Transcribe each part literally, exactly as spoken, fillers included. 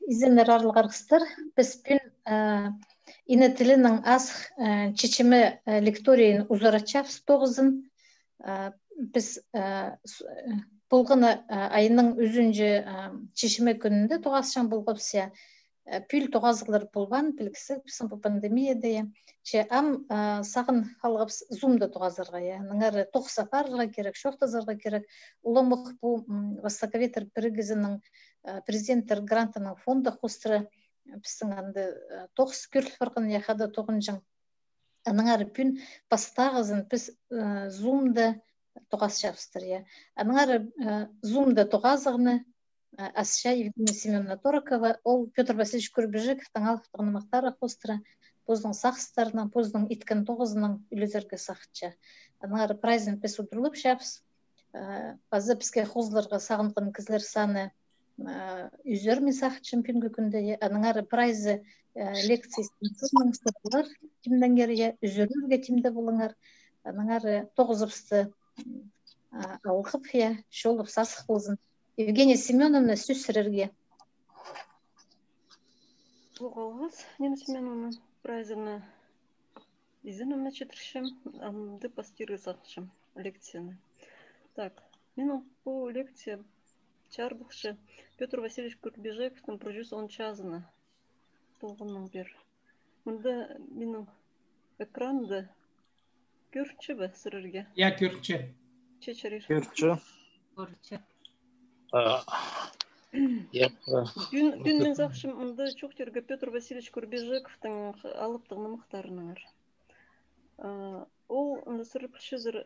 Изеннер, аарлығ арғыстар, піс пӱӱн, э, ине тілінің азых, э, чечімі, э, лекторийін узаратчабыс тоғызын. Э, піс, э, с-, э, полған, э, айның ӱзінҷі, э, чечімі кӱнінде тоғасчаң полғабыс, я. Э, пӱӱл тоғазығлар полбаан, пілгізіг, пістің пу пандемияда, я. Че ам, э, сағын халғабыс Зумда тоғазарға, я. Аннаңар тоғыс апарарға кирек, чоохтазарға кирек. Уламох пу, м, востоковедтер пірігізінің, э, президенттер грантының фонды хоостыра, э, пістің анда, э, тоғыс кӧріл парған, я, хада тоғынҷаң. Аннаңар пӱӱн пастағызын піс, э, Зумда тоғасчабыстыр, я. Аннаңар, э, Зумда тоғазығны, э, асча Евгения Семёновна Торокова, ол Пётр Васильевич Курбижековтың алыптығ нымахтары хоостыра, позының сағыстарынаң, позының иткен тоғызынаң ӱлезерге сағынча. Аннаңар прайзын піс удурлапчабыс. Э, паза піске хозыларға сағынған кізілер саны, э, ӱзерін сағынчам пӱӱнгі кӱнде, я. Аннаңар прайзы, э, лекция сыннаң сығылар, тимнеңер, я, ӱзерлерге тимде полыңар. Аннаңар, э, тоғызыбысты, м, а, алғып, я, чолыбыс азых ползын. Евгения Семёновна, сӧс сірерге. Улуғ алғыс, Нина Семёновна, прайзына изенімні читірчем, амды пастирға сағынчам лекцияны. Так, минің пу лекция чарбылча Пётр Васильевич Курбижековтың пір чӱс он чазына полғаннаң пеер. Мында минің экранда кӧрінче бе сірерге? Я, кӧрінче. Че чарир? Кӧрінче. Кӧрінче. А, я, а. Пӱӱн, пӱӱн мин сағынчам мында чоохтирға Пётр Васильевич Курбижековтың алыптығ нымахтарынаңар. А, ол, м, сірер пілчезер,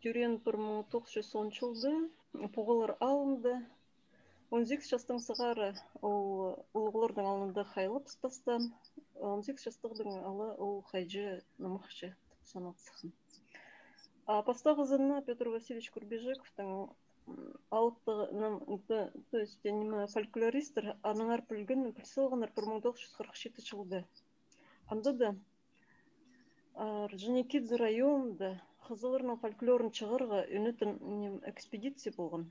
тӧреен пір муң тоғыс чӱс онынҷы чылда Пуғалар аалында. Он сигіс частаң сығара ол улуғларның алнында хайлап пастаан, он сигіс частығдаң ала ол хайҷы-нымахчы тіп санал сыххан. А пастағызына Пётр Васильевич Курбижековтың, м, алыптығ, ным-, т-, то есть, ниме, фольклористтер аннаңар пілген, піл салғаннар пір муң тоғыс чӱс хырых читі чылда. Анда даа Орджоникидзе районында хызылларның фольклорын чығарға ӱнетін, ниме, экспедиция полған.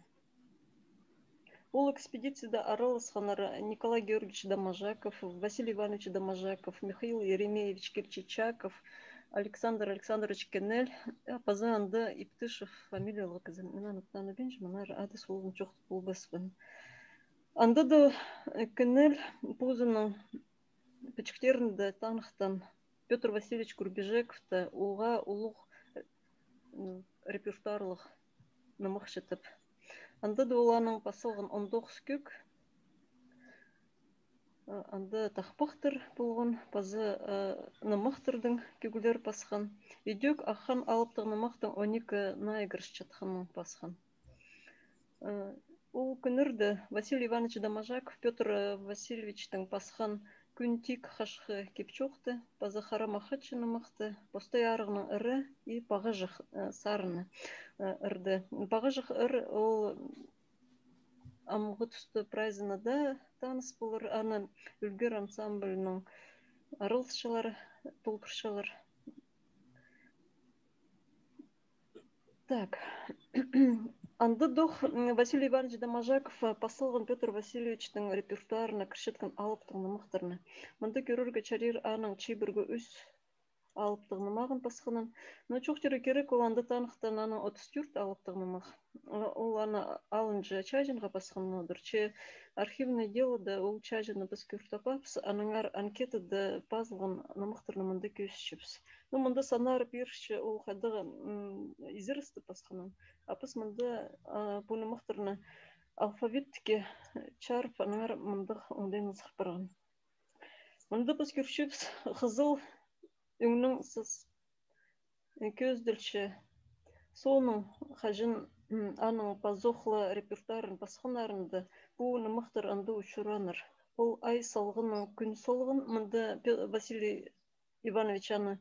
Ол экспедицияда араласханнар Николай Георгиевич Доможаков, Василий Иванович Доможаков, Михаил Еремеевич Кильчичаков, Александр Александрович Кенель, а, паза анда Иптышев фамилиялығ кізі. Мин аны таныбинчам, мына ады-солғын чоохтап полбаспын. Анда даа, э, Кенель позының пічіктерінде таныхтаан Пётр Васильевич Курбижековты уғаа улуғ, м, репертуарлығ нымахчы тіп. Анда даа ол аның пас салған он тоғыс кӧг. А, анда тахпахтар полған, паза, а, нымахтарның кӧглері пасхан. Идӧк аххан алыптығ нымахтың он ікі наигрыш чатханын пасхан. Э, ол кӱннерде Василий Иванович Доможаков Пётр, э, Васильевичтің пасхан «Кӱн тик хашхы кип-чоохты» паза «Хара махачы» нымахты, «Постай арығның ыры» и «Пағажах», э, сарынны, э, ырды. «Пағажах» ыр ол амғы туста прайзына даа таныс полар, аны «Ӱлгер» ансамбльнің араласчылары толдырчалар. Так. Анда дох, м, Василий Иванович Доможаков, э, пас салған Пётр Васильевичтің репертуарына кірчеткен алыптығ нымахтарны. Мында кӧрерге чарир аның чибіргі ӱс алыптығ нымағын пасханын. Но чоохтирға кирек, ол анда таныхтаан аның отыс тӧрт алыптығ нымах. О-, ол аны алынҷа чааҷынға пасхан одыр. Че архивное делода ол чааҷынны піс кӧр таппаабыс, аннаңар анкетада пазылған нымахтарны мында кӧзітчебіс. Ну, мында саннары пирче ол хайдағ, м, изерісті пасханын. А піс мында, а, пу нымахтарны алфавитке чарып, аннаңар мындағ оңдайнаң сығып парған. Мында піс кӧрчебіс хызыл ӧңнең сыс, э, кӧзіділче. Соонаң хаҷан, м, аның пазох ла репертуарын пасханнарында пу нымахтар анда учураннар. Ол «Ай салғаннаң кӱн солған», мында Пе-, Василий Иванович аны,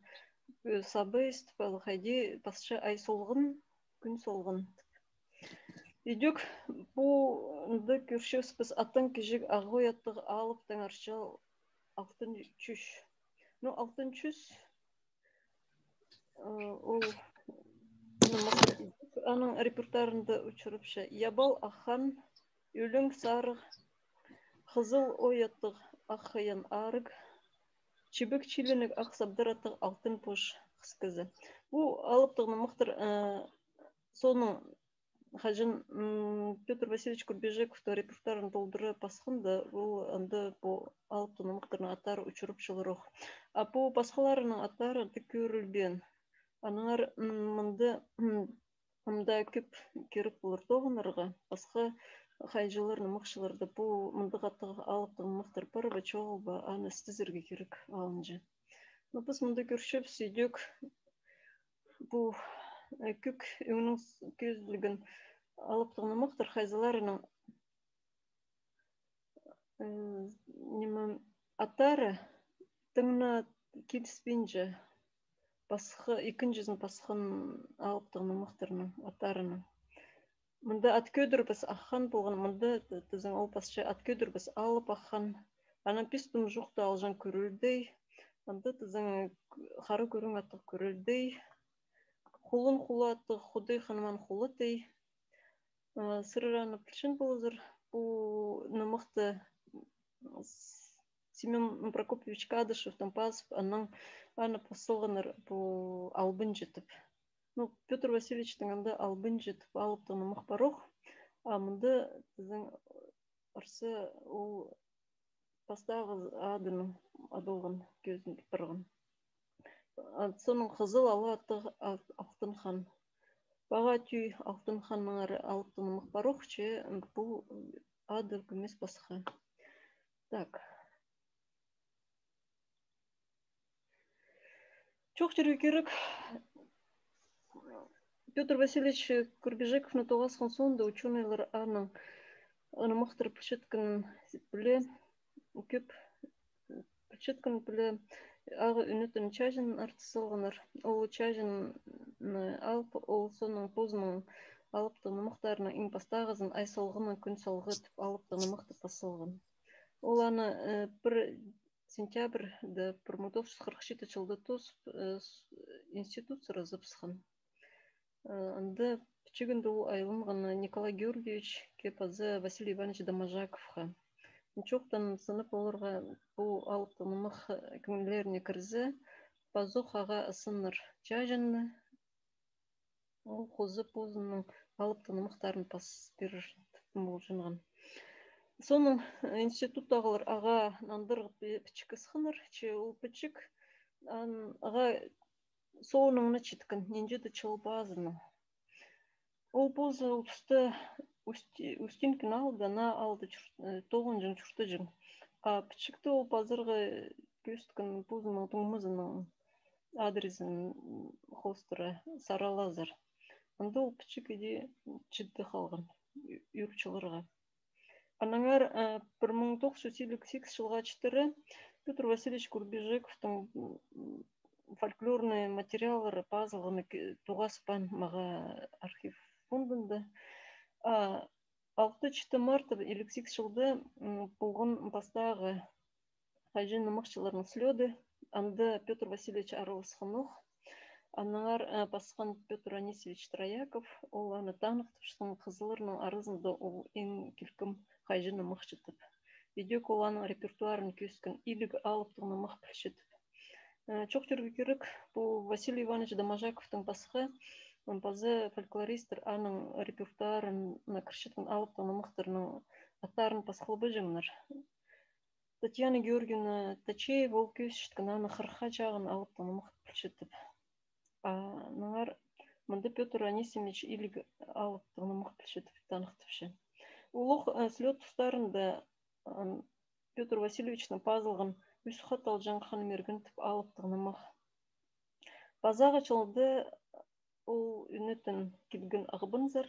э, саба истіп, ал хайди пасча «Ай солған, кӱн солған». Идӧк пу ында кӧрчебіс піс «Аттаң кічіг Ағой аттығ алыптаң арчал алтын чӱс». Ну, алтын чӱс, э, ол, ну, аның репертуарында учурапча «Ябал аххан», «Ӧлең сарығ», хызыл ой аттығ ах хыян арығ, чібек чилінніг ах сабдар аттығ алтын пуш хыс кізі. Пу алыптығ нымахтар, э, соонаң хаҷан, м, Пётр Васильевич Курбижековтың репертуарын толдыра пасханда, ол анда пу алыптығ нымахтарның аттары учурапчалар ох. А пу пасхаларының аттары тік кӧрілбеен. Аннаңар, м, мында, м, мында кӧп кирек полар тоғынарға, пасха хайҷылар, нымахчыларда пу мындағ аттығ алыптығ нымахтар пар ба, чоғыл ба, аны істезерге кирек алынҷа. Ну, піс мында кӧрчебіс, идӧк пу, э, кӧк ӧңнің с-, кӧзіділген алыптығ нымахтар хайзыларының, э, ниме, аттары тың на киліспинче пасха, ікінҷізін пасхан алыптығ нымахтарның аттарынаң. Мында ат кӧдірбес аххан полған, мында т-, тізең ол пасча ат кӧдірбес алып аххан. Анаң пис тумҷухты алҷаң кӧрілдей. Анда тізең хара кӧрің аттығ кӧрілдей. Хулун хула аттығ худай ханман хула тей. А, сірер аны пілчең поларзар, пу нымахты с-, Семён Прокопьевич Кадышевтің пазып, анаң аны пас салғаннар пу албынҷы тіп. Ну, Пётр Васильевичтің анда албынҷы тіп алыптығ нымах пар ох, а мында тізең арса ол пастағы адынаң адалған кӧзідіп парған. А, соонаң хызыл ала аттығ Алтын хан. Паға тӱӱй Алтын ханнаңар алыптығ нымах пар ох, че пу ады кӧмес пасха. Так. Чоохтирға кирек, Пётр Васильевич Курбижековны тоғасхан соонда учёныйлар аның нымахтар пілчеткенін піле, кӧп пілчеткенін піле, ағаа ӱнетін чаҷын артыс салғаннар. Ол чаҷын, м, алып, ол соонаң позының алыптығ нымахтарының иң пастағызын «Ай салғыны, кӱн салғы» тіп алыптығ нымахты пас салған. Ол аны, э, пір сентябрьда пір муң тоғыс чӱс хырых читі чылда тоозып, э, с-, институт сыразыбысхан. Э, анда пічігінде ол айланған Николай Георгиевичке паза Василий Иванович Доможаковха. Чоохтан сынап оларға пу алыптығ нымах кӧңнілеріне кірзе, пазох ағаа ысыннар чаҷынны, ол хоза позының алыптығ нымахтарын пас пирер тіп полҷаңнаң. Соонаң, э, институттағылар ағаа нандырығ пі-, пічік ысханнар, че ол пічік ан-, ағаа соонаң на читкен, нинҷе-де чыл пазынаң. Ол позы ол туста Усти-, Устинкин аалда, наа аалда чур-, э, тоғынҷаң, чуртаҷаң. А пічікті ол пазарға кӧзіткен позының туңмазының адрезін, м, хоостыра саралазар. Анда ол пічік іди чіт халған ӱр чылларға. Аннаңар, э, пір муң тоғыс чӱс илиг сигіс чылға читіре Пётр Васильевич Курбижековтың, м, фольклорнай материаллары пазылғаны ке-, тоғаспаан мағаа архив фондында. А алты-читі мартта илиг сигіс чылда, м, полған пастағы хайҷы-нымахчыларның слёды, анда Пётр Васильевич араласхан ох. Аннаңар, э, пасхан Пётр Анисович Трояков, ол аны таныхтапчатхан хызылларның аразында ол иң килкім хайҷы-нымахчы тіп. Идӧк ол аның репертуарын кӧзіткен, илиг алыптығ нымах пілче тіп. Э, чоохтирға кирек, пу Василий Иванович Доможаковтың пасха, м, паза фольклористтер аның репертуарына кірчеткен алыптығ нымахтарның аттарын пас хылбаҷаңнар. Татьяна Георгиевна Тачеева ол кӧзітчеткен аны хырыхха чағын алыптығ нымах пілче тіп. А аннаңар мында Пётр Анисимович илиг алыптығ нымах пілче тіп таныхтапча. Улуғ, э, слёт тустарында, м, Пётр Васильевичтің пазылған «Ӱс хат алҷаң Хан Мирген» тіп алыптығ нымах. Пазағы чылда ол ӱнетін килген Ағбанзар,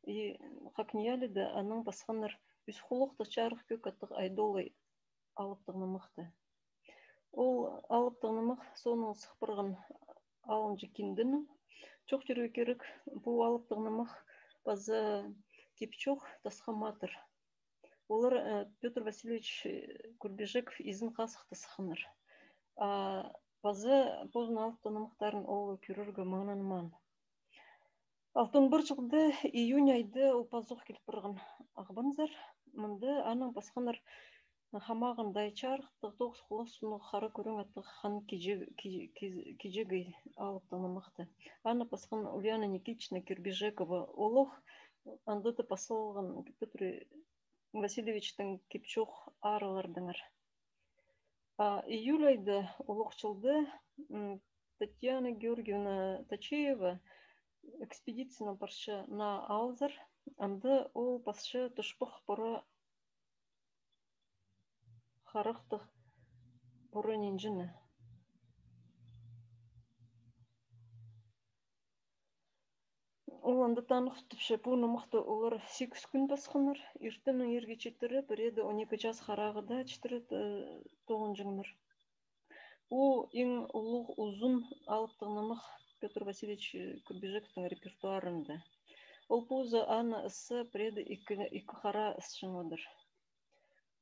и Хакниялида анаң пасханнар «Ӱс хулахтығ чарых кӧк аттығ Айдолай» алыптығ нымахты. Ол алыптығ нымах соонаң сых парған алынҷа кинденең. Чоохтирға кирек, пу алыптығ нымах паза кип-чоох, тасха матыр. Олар, э, Пётр Васильевич, э, Курбижеков изен-хазыхта сыхханнар. А паза позының алыптығ нымахтарын ол кӧрерге маңнанмаан. Алтон пір чылда июнь айда ол пазох киліп парған Ағбанзар. Мында анаң пасханнар хамағындай чарыхтығ, тоғыс хулас сунуғ хара кӱрең аттығ хан киҷе-, ки-, ки-, киҷегей алыптығ нымахты. Аны пасхан Ульяна Никитична Кирбижекова. Олох анда даа пазылған Пётр Васильевичтің кип-чоох аралардаңар. А июль айда, олох чылда, м, Татьяна Георгиевна Тачеева экспедициянаң парча наа аалзар, анда ол пасча тушпах пора харахтығ пора нинҷіні. Ол анда танығ тіпче, пу нымахты олар сигіс кӱн пасханнар, иртеннең ирге читіре, пірееде он ікі час харағы даа читіре, э, тоғынҷаңнар. Пу иң улуғ узун алыптығ нымах Пётр Васильевич Курбижековтың репертуарында. Ол позы аны ысса пірееде ікі, ікі хара ысчаң одыр.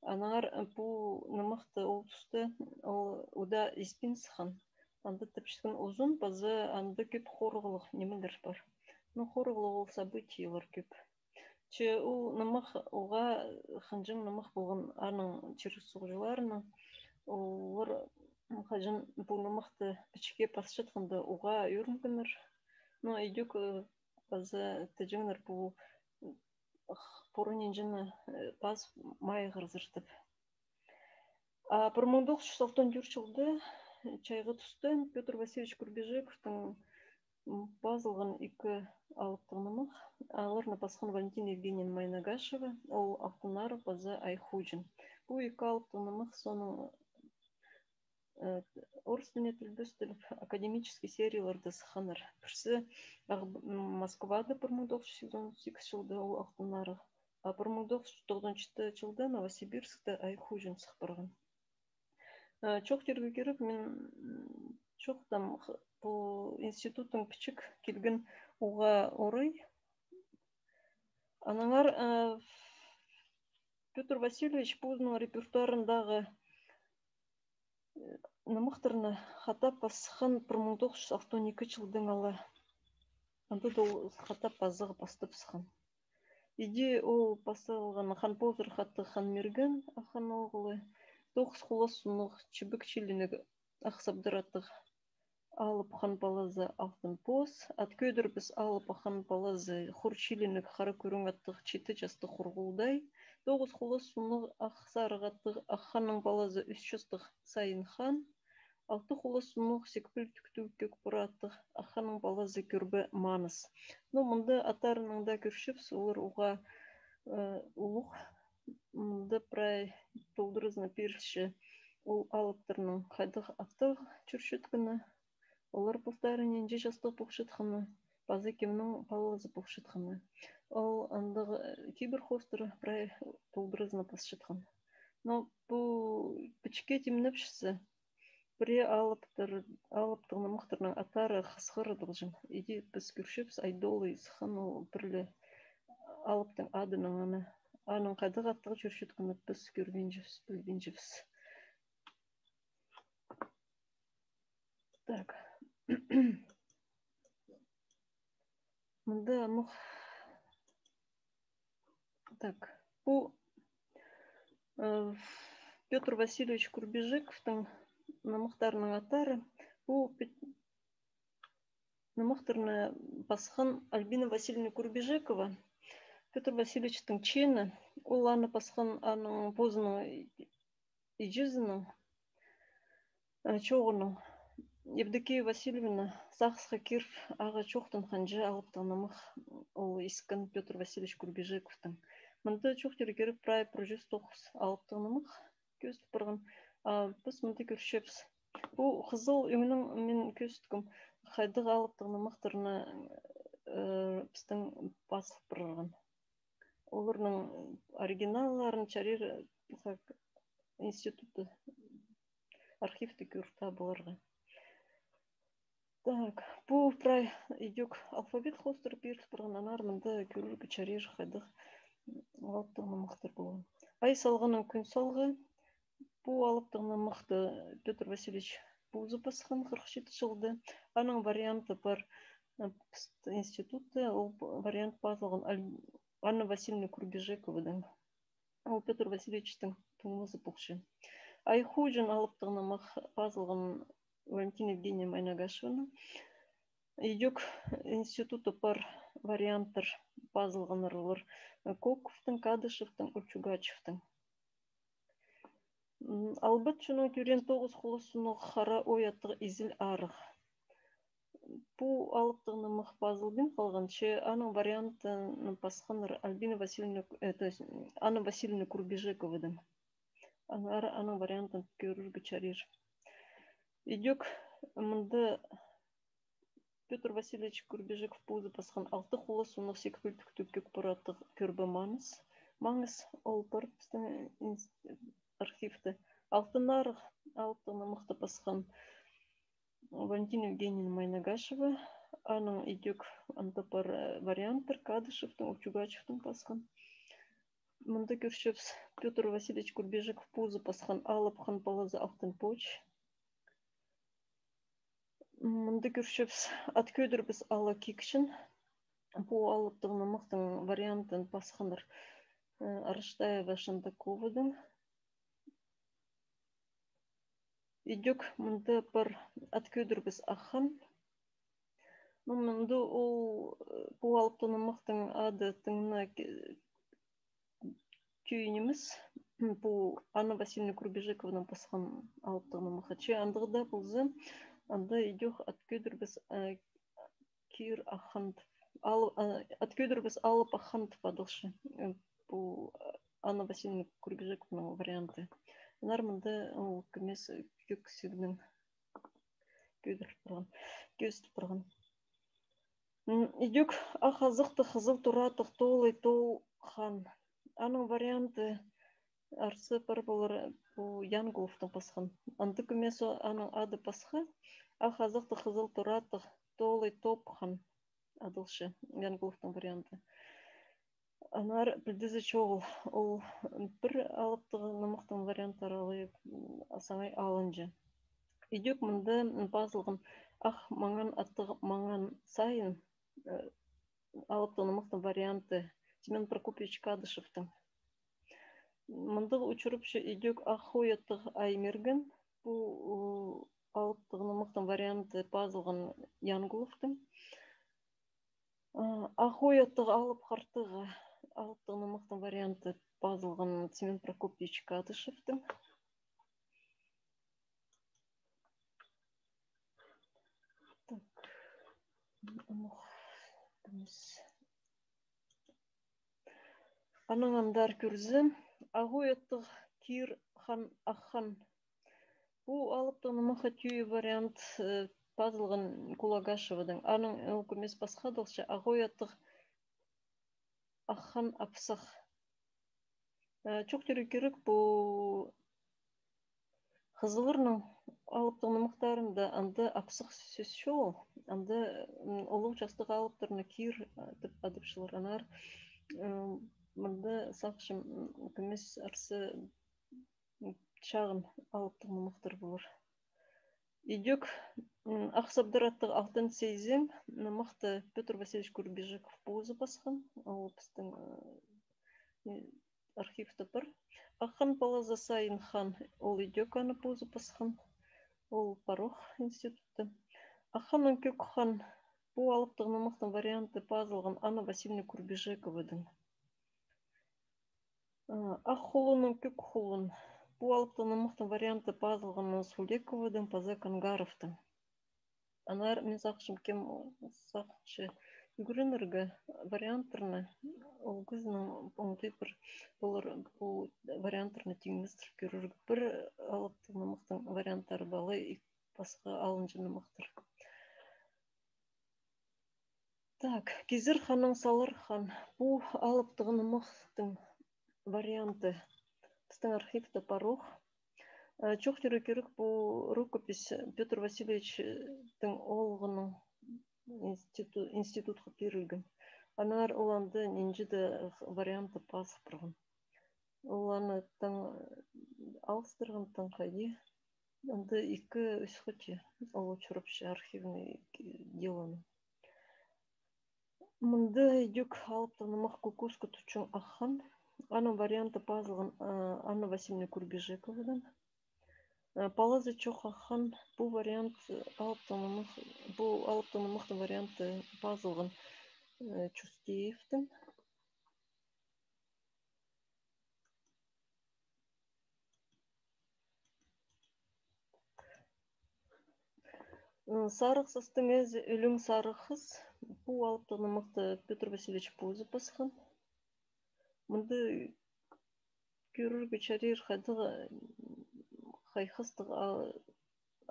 Аннаңар, э, пу нымахты ол туста, ол удаа испин сыххан. Анда тіпчеткен узун, паза анда кӧп хорығлығ нимелер пар. Ну, хорығлығ ол событиелер кӧп. Че ол нымах уғаа хынҷаң нымах полған аның чир-суғҷыларының. Олар хаҷан пу нымахты пічікке пасчатханда уғаа ӧрінгеннер. Но идӧк, э, паза тіҷеңнер пу, х-, пора нинҷіні, э, пазып майығарзар тіп. А пір муң тоғыс чӱс алтон тӧрт чылда, э, чайғы туста Пётр Васильевич Курбижековтың, м, пазылған ікі алыптығ нымах. Оларны пасхан Валентина Евгеньевна Майнагашева, ол «Алтын Арығ» паза «Ай Хуҷин». Пу ікі алыптығ нымах соонаң, э, орыс тіліне тілбестеліп, академический серияларда сыхханнар. Пірсі Ағ-, м, Москвада пір муң тоғыс чӱс сексен сигізінҷі чылда, ол «Алтын Арығ». А пір муң тоғыс чӱс тоғызон читі чылда Новосибирскта «Ай Хуҷин» сых парған. Э, чоохтирға кирек, мин, м, чоохтаам, х-, пу институттың пічік килген уғаа орай. Аннаңар, э, Пётр Васильевич позының репертуарындағы, э, нымахтарны хатап пасхан пір муң тоғыс чӱс алтон ікі чылдаң ала. Анда даа ол хатап пазығ пастап сыххан. Иди ол пазылған «Хан Позырах» аттығ Хан Мирген аххан оолғы, «Тоғыс хулас сунуғ Чібек чилінніг Ах Сабдар» аттығ алып хан палазы Алтын Пос, «Ат кӧдірбес» алып хан палазы Хур чилінніг Хара кӱрең аттығ Читі частығ Хурғулдай, «Тоғыс хулас сунуғ Ах Сарығ» аттығ Ах ханның палазы Ӱс частығ Сайын хан, «Алты хулас сунуғ Сикпіл тӱктіг Кӧк Бура» аттығ Ах ханның палазы Кӧрбе Маныс. Ну, мында аттарынаң даа кӧрчебіс, олар уғаа, э, улуғ, мында прай толдыразына пирілче ол алыптарның хайдағ аттығ чӧрчеткені, олар постары нинҷе частығ полчатханы, паза кемнің палазы полчатханы. Ол андағ, э, кибір хоостыра прай толдыразына пасчатхан. Но пу пічікке тимнепчізі, пірее алыптар, алыптығ нымахтарның аттары хысхырадылҷаң. Иди піс кӧрчебіс, Айдолай сыххан ол пір ле алыптың адынаң аны. Аның хайдағ аттығ чӧрчеткені піс кӧрбинчебіс, пілбинчебіс. Так. Мында, ну, так, пу, э, Пётр Васильевич Курбижековтың нымахтарының аттары, пу пит-, нымахтарны пасхан Альбина Васильевна Курбижекова, Пётр Васильевичтің чеені, ол аны пасхан аның позының іҷезінің, э, чооғының. Евдокия Васильевна сағысха киріп, ағаа чоохтанған чи алыптығ нымах, ол искен Пётр Васильевич Курбижековтың. Мында чоохтирға кирек прай пір чӱс тоғыс алыптығ нымах кӧзідіп парған. А піс мында кӧрчебіс. Пу хызыл ӧңнең мин кӧзіткем, хайдағ алыптығ нымахтарны, э, пістің пазыл парған. Оларның оригиналларын чарир, э, институтта, архивте кӧр табыларға. Так, пу прай идӧк алфавит хоостыра пиріл парған, аннаңар мында кӧрерге чарир хайдағ алыптығ нымахтар полған. Ай салғанның кӱн салғы. Пу алыптығ нымахты Пётр Васильевич позы пасхан хырых читі чылда. Аның варианты пар, э, піс-, институтта, ол п-, вариант пазылған Аль-, Анна Васильевна Курбижековадаң. Ол Пётр Васильевичтің туңмазы полча. Ай хууҷаң алыптығ нымах пазылған Валентина Евгеньевна Майнагашеваның. Идӧк институтта пар варианттар пазылғаннар олар Коковтың, Кадышевтің, Ульчугачевтің. Албат, чонның тӧреен тоғыс хулас сунығ хара ой аттығ изіл арығ. Пу алыптығ нымах пазылбин халған, че аның вариантын пасханнар Альбина Васильевна, э, то есть, Анна Васильевна Курбижековадаң. Аннаңар аның вариантын кӧрерге чарир. Идӧк мында Пётр Васильевич Курбижеков позы пасхан алты хулас сунығ сикпілдіктіг кӧк пар аттығ кӧрбе маңыс. Маңыс ол пар пістің архивте. Алтын арығ алыптығ нымахты пасхан Валентина Евгеньевна Майнагашева. Аның идӧк анда пар варианттар Кадышевтің, Ульчугачевтің пасхан. Мында кӧрчебіс Пётр Васильевич Курбижеков позы пасхан алып хан палазы Алтын Пӧч. Мында кӧрчебіс Ат кӧдірбес ала кикчен. Пу алыптығ нымахтың вариантын пасханнар Арыштаева Шандаковадаң. Идӧк мында пар Ат кӧдірбес ах хан. Ну, мында ол пу алыптығ нымахтың ады тың на тӧӧй нимес, пу Анна Васильевна Курбижекованың пасхан алыптығ нымахы. Че андағ даа полза, анда идӧк Ат кӧдірбес кир ах хан, Ат кӧдірбес алып ах хан тіп адалча. Пу Анна Васильевна Курбижекованың варианты. Аннаңар мында ол кӧмес кӧк сигнең кӧдіріл парған, кӧзіділ парған. Идӧк ах азахтығ хызыл тураттығ Толай Тол хан. Аның варианты арса пар полар, пу Янгуловтың пасхан. Андағ кӧмес аның ады пасха, ах азахтығ хызыл тураттығ Толай Топ хан адалча, Янгуловтың варианты. Аннаңар пілдізі чоғыл, ол пір алыптығ нымахтың варианттары алай саңай алынҷа. Идӧк мында пазылған Ах маңан аттығ маңан сайын алыптығ нымахтың варианты Семен Прокопьевич Кадышевтің. Мындағ учурапча идӧк Ах ой аттығ Ай Мирген, пу алыптығ нымахтың варианты пазылған Янгуловтың. Ах ой аттығ алып хартығы алыптығ нымахтың варианты пазылған Семен Прокопьевич Кадышевтің. Так. Анаң андар кӧрзе, Ах ой аттығ кир хан ах хан. Пу алыптығ нымахха тӧӧй вариант пазылған Кулагашевадаң. Аның ол кӧмес пасха адалча, Ах ой аттығ ах хан апсах. Чоохтирға кирек, пу хызылларның алыптығ нымахтарында анда апсах сӧс чоғыл, анда олох частығ алыптарны кир тіп адапчалар. Аннаңар мында сағынчам, кӧмес арса чағын алыптығ нымахтар полар. Идӧк Ах сабдар аттығ Алтын Сизең нымахты Пётр Васильевич Курбижеков позы пасхан, ол пістің архивта пар. Ах хан палазы Сайын хан, ол идӧк аны позы пасхан, ол парох институтта. Ах ханның кӧк хан, пу алыптығ нымахтың варианты пазылған Анна Васильевна Курбижековадаң. Ах хулунның кӧк хулун, пу алыптығ нымахтың варианты пазылған Сулдековадаң паза Кангаровтаң. Аннаңар мин сағынчам, кем сағынча ӱгренерге варианттарны, ол кізінің оңдай пір полар пу варианттарны тиңнестір кӧрерге. Пір алыптығ нымахтың варианттары ба, алай пасха алынҷа нымахтар. Так, Кизер ханның Салар хан. Пу алыптығ нымахтың варианты пістің архивта парох. Чоохтирға кирек, пу рукопись Пётр Васильевичтің оолғының институтха пирілген. Аннаңар ол анда нинҷе-де вариантты пазып парған. Ол аны таң алыстырған, таң хайди. Анда ікі-ӱс хати ол учурапча архивный делоны. Мында идӧк алыптығ нымах Кукуска тутчаң ах хан. Аның варианты пазылған, а, Анна Васильевна Курбижековадаң. А, «Палазы чох ах хан», пу вариант, а, алыптығ нымах, пу алыптығ нымахтың варианты пазылған, а, Чустеевтің. М, «Сарығ састың ээзі ӧлең сарығ хыс». Пу алыптығ нымахты Пётр Васильевич позы пасхан. Мында кӧрерге чарир хайдағ, м, хайхастығ, а,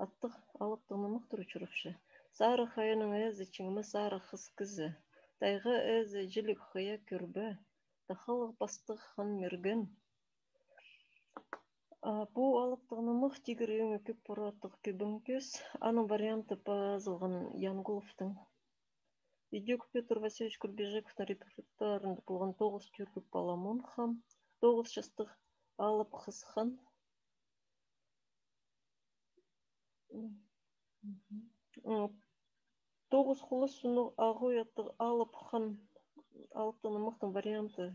аттығ алыптығ нымахтар учурапча. «Сарығ хайаның ээзі чиңме сарығ хыс кізі, тайға ээзі чіліг хыйа кӧрбе, тахалығ пастығ хан Мирген». А, пу алыптығ нымах «Тигір ӧңі кӧк пураттығ кӧбің пӧс». Аның варианты пазылған Янгуловтың. Идӧк Пётр Васильевич Курбижековтың репертуарында полған «Тоғыс тӧргік паламон хам», «Тоғыс частығ алып хыс хан». М, «Тоғыс хулас сунуғ ағой аттығ алып хан», алыптығ нымахтың варианты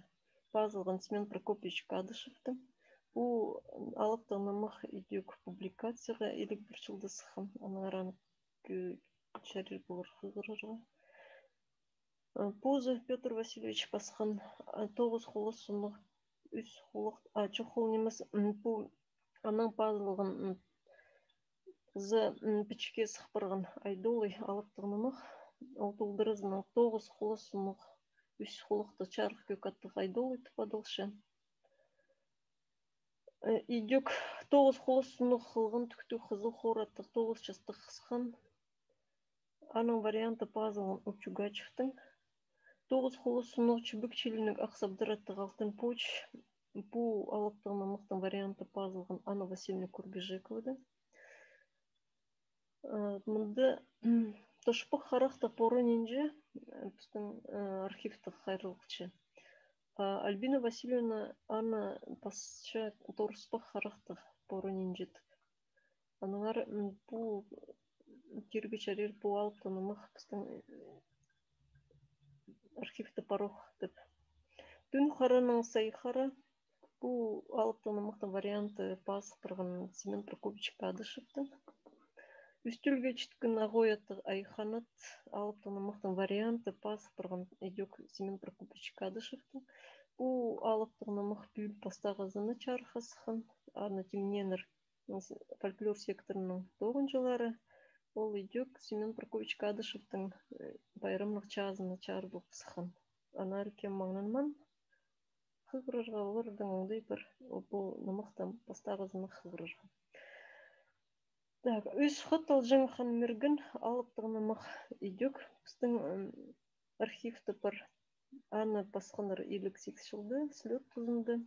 пазылған Семён Прокопьевич Кадышевтің. Пу алыптығ нымах идӧк публикацияға иліг пір чылда сыххан, аннаңар аны кӧ-, чарир полар хығырарға. Э, позы Пётр Васильевич пасхан, э, «Тоғыс хулас сунуғ ӱс хулах, а, чох, ол нимес, м, пу анаң пазылған, м, за, м, пічікке сых парған Айдолай алыптығ нымах. Ол толдыразынаң «Тоғыс хулас сунуғ ӱс хулахтығ чарых кӧк аттығ Айдолай» тіп адалча. Э, идӧк «Тоғыс хулас сунуғ хылған тӱктіг хызыл хор аттығ тоғыс частығ хыс хан». Аның варианты пазылған Учугачевтің. «Тоғыс хулас сунуғ чібек чилінніг ах сабдар аттығ алтын пуч». Пу алыптығ нымахтың варианты пазылған Анна Васильевна Курбижековада. Э, мында, м, «Тошпах харахтығ поры нинҷе», э, пістің, э, архивта хайраллахча. А Альбина Васильевна аны пасча «Торыспах харахтығ поры нинҷе» тіп. Аннаңар, м, пу тирге чарир, пу алыптығ нымах пістің, э, архивта пар ох тіп. «Тӱн хараның сай хара». Пу алыптығ нымахтың варианты пазыл парған Семён Прокопьевич Кадышевтің. «Ӱстӱлге читкен ағой аттығ Ай Ханат». Алыптығ нымахтың варианты пазыл парған идӧк Семён Прокопьевич Кадышевтің. Пу алыптығ нымах пӱӱл пастағызына чарыхха сыххан, аны тимнееннер фольклор секторының тоғынҷылары. Ол идӧк Семён Прокопьевич Кадышевтің, э, пайрамнығ чазына чарыдылып сыххан. Аннаңар кем маңнанмаан, хығырарға оларның оңдай пар, пу нымахтың пастағызына хығырарға. Так, «Ӱс хат алҷаң хан Мирген» алыптығ нымах идӧк пістің, м, архивта пар. Аны пасханнар иліг сигіс чылда, слёт тузында.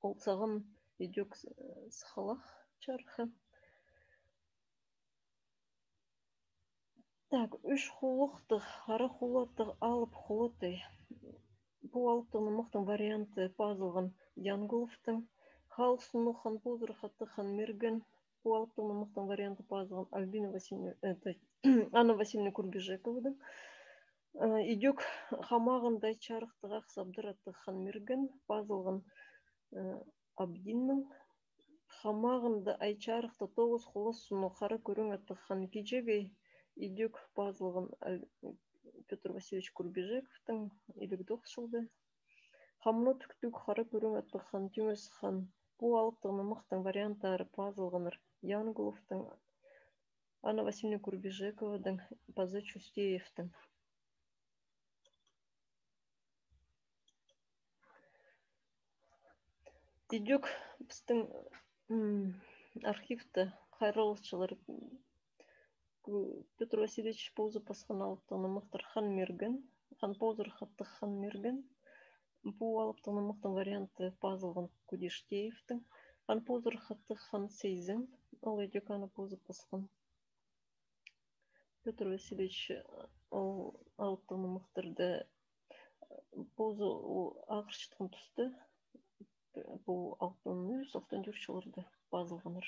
Ол сағам идӧк, э, сыххалах чарыхха. Так, «Ӱс хулахтығ, хара хулаттығ алып хулатай». Пу алыптығ нымахтың варианты пазылған Янгуловтың. «Халых сунуғ хан позырах аттығ хан Мирген». Пу алыптығ нымахтың варианты пазылған Альбина Васильевна, это, Анна Васильевна Курбижековадаң. Э, идӧк «Хамағында ай чарыхтығ ах сабдар аттығ хан Мирген» пазылған, э, Абдинның. «Хамағында ай чарыхтығ тоғыс хулас сунуғ хара кӱрең аттығ хан Киҷегей» идӧк пазылған, э, Пётр Васильевич Курбижековтың, иліг тоғыс чылда. «Хамны тӱктӱг хара кӱрең аттығ хан Тӱңес хан». Пу алыптығ нымахтың варианттары пазылғаннар Янгуловтың, Анна Васильевна Курбижековадаң паза Чустеевтің. Идӧк пістің, м, архивта хайраллахчалар, м, Пётр Васильевич позы пасхан алыптығ нымахтар «Хан Мирген», «Хан позырах аттығ хан Мирген». Пу алыптығ нымахтың варианты пазылған Кудештеевтің. «Хан позырах аттығ хан Сизен», ол идӧк аны позы пасхан. Пётр Васильевич, э, ол алыптығ нымахтарны, э, позы, о, ағырчатхан туста, э, пу алтон ӱс, алтон тӧрт чылларда пазылғаннар.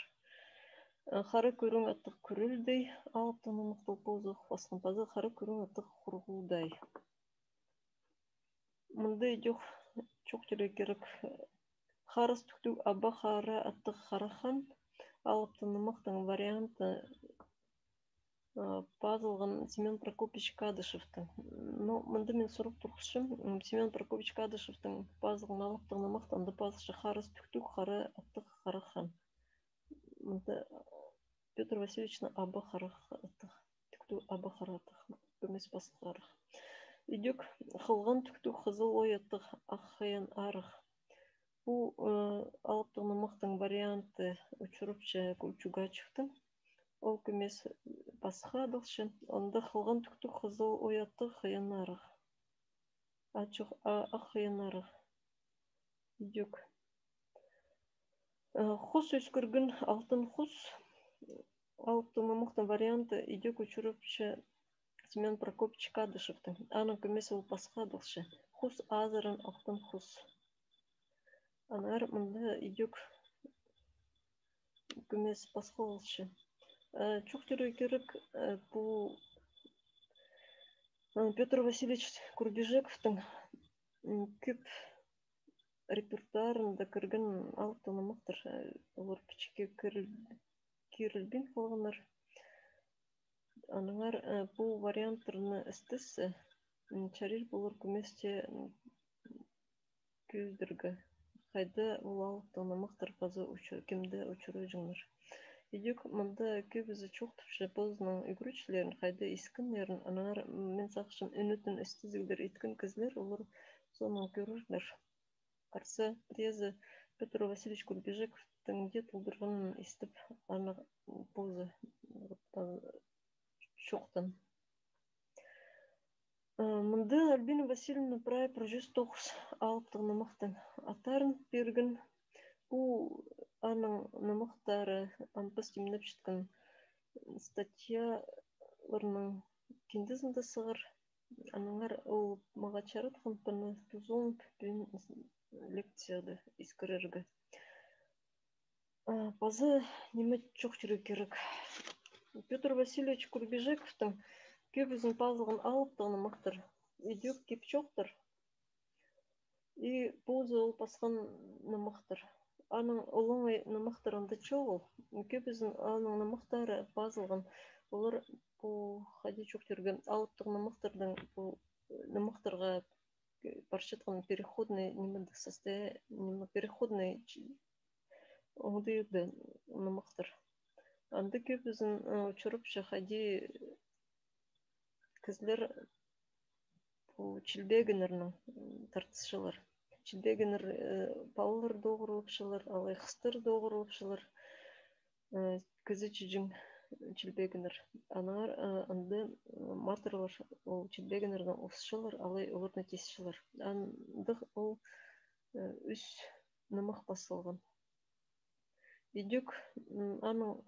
Э, «Хара кӱрең аттығ Кӱрелдей» алыптығ нымахты позы пасхан, паза «Хара кӱрең аттығ Хурғулдай». Мында идӧк чоохтирға кирек. «Харас тӱктіг аба хара аттығ Харах хан» алыптығ нымахтың варианты, а, пазылған Семён Прокопьевич Кадышевтің. Но мында мин сурап турғысчам, м, Семён Прокопьевич Кадышевтің пазылған алыптығ нымахтың анда пазылча «Харас тӱктіг хара аттығ Харах хан». Мында Пётр Васильевичтің аба хара аттығ, тӱктіг аба хара аттығ, кӧмес пасха Харах. Идӧк «Хылған тӱктіг хызыл ой аттығ Ах Хыян Арығ». Пу, э, алыптығ нымахтың варианты учурапча Кулчугачевтің. Ол кӧмес пасха адалча. Анда «Хылған тӱктіг хызыл ой аттығ Хыян Арығ». А, чох, а, Ах Хыян Арығ. Идӧк. Э, «Хус ӧскірген алтын хус» алыптығ нымахтың варианты идӧк учурапча Семён Прокопьевич Кадышевтің. Аның кӧмес ол пасха адалча. «Хус азыран алтын хус». Аннаңар мында идӧк кӧмес пасха полча. Э, чоохтирға кирек, э, пу, э, Пётр Васильевич Курбижековтың, м, кӧп репертуарында кірген алыптығ нымахтар, э, олар пічікке киріл-, кирілбин халғаннар. Аннаңар, э, пу варианттарны істезсе, м, чарир полар кӧместе, м, кӧзідерге, хайда ол алыптығ нымахтар паза учу-, кемде учураҷаңнар. Идӧк мында кӧбізі чоохтапча позының ӱгретчілерін, хайда искеннерін, аннаңар, м, мин сағынчам, ӱнетін істезіглер иткен кізілер, олар соонаң кӧрерлер. Харса, пірезі Пётр Васильевич Курбижековтың дее толдырғанын истіп, аны позы, вот, а, чоохтаан. Э, мында Альбина Васильевна прай пір чӱс тоғыс алыптығ нымахтың аттарын пирген. Пу аның нымахтары ам піс тимнепчеткен статьяларның киндезінде сығар. Аннаңар ол мағаа чаратхан пыны тузаланып, пӱӱн лекцияда искірерге. А, паза ниме чоохтирға кирек. Пётр Васильевич Курбижековтың кӧбізін пазылған алыптығ нымахтар идӧк кип-чоохтар. И позы ол пасхан нымахтар. Аның олаңай нымахтары анда чоғыл. Кӧбізін аның нымахтары пазылған. Олар пу, хайди чоохтирға, алыптығ нымахтарның пу, э, нымахтарға, э, парчатхан переходный ниме, состоя-, ниме, переходный чи-, оңдайда нымахтар. Анда кӧбізін, э, учурапча, хайди кізілер пу чилбегеннернең, м, тартысчалар. Чилбегеннер, э, палалар доғырлапчалар, алай хыстар доғырлапчалар. Э, кізі чиҷең чилбегеннер. Аннаңар, э, анда, м, матырлар ол чилбегеннернең осчалар, алай оларны тисчелер. Андағ ол, э, ӱс нымах пазылған. Идӧк, м, аның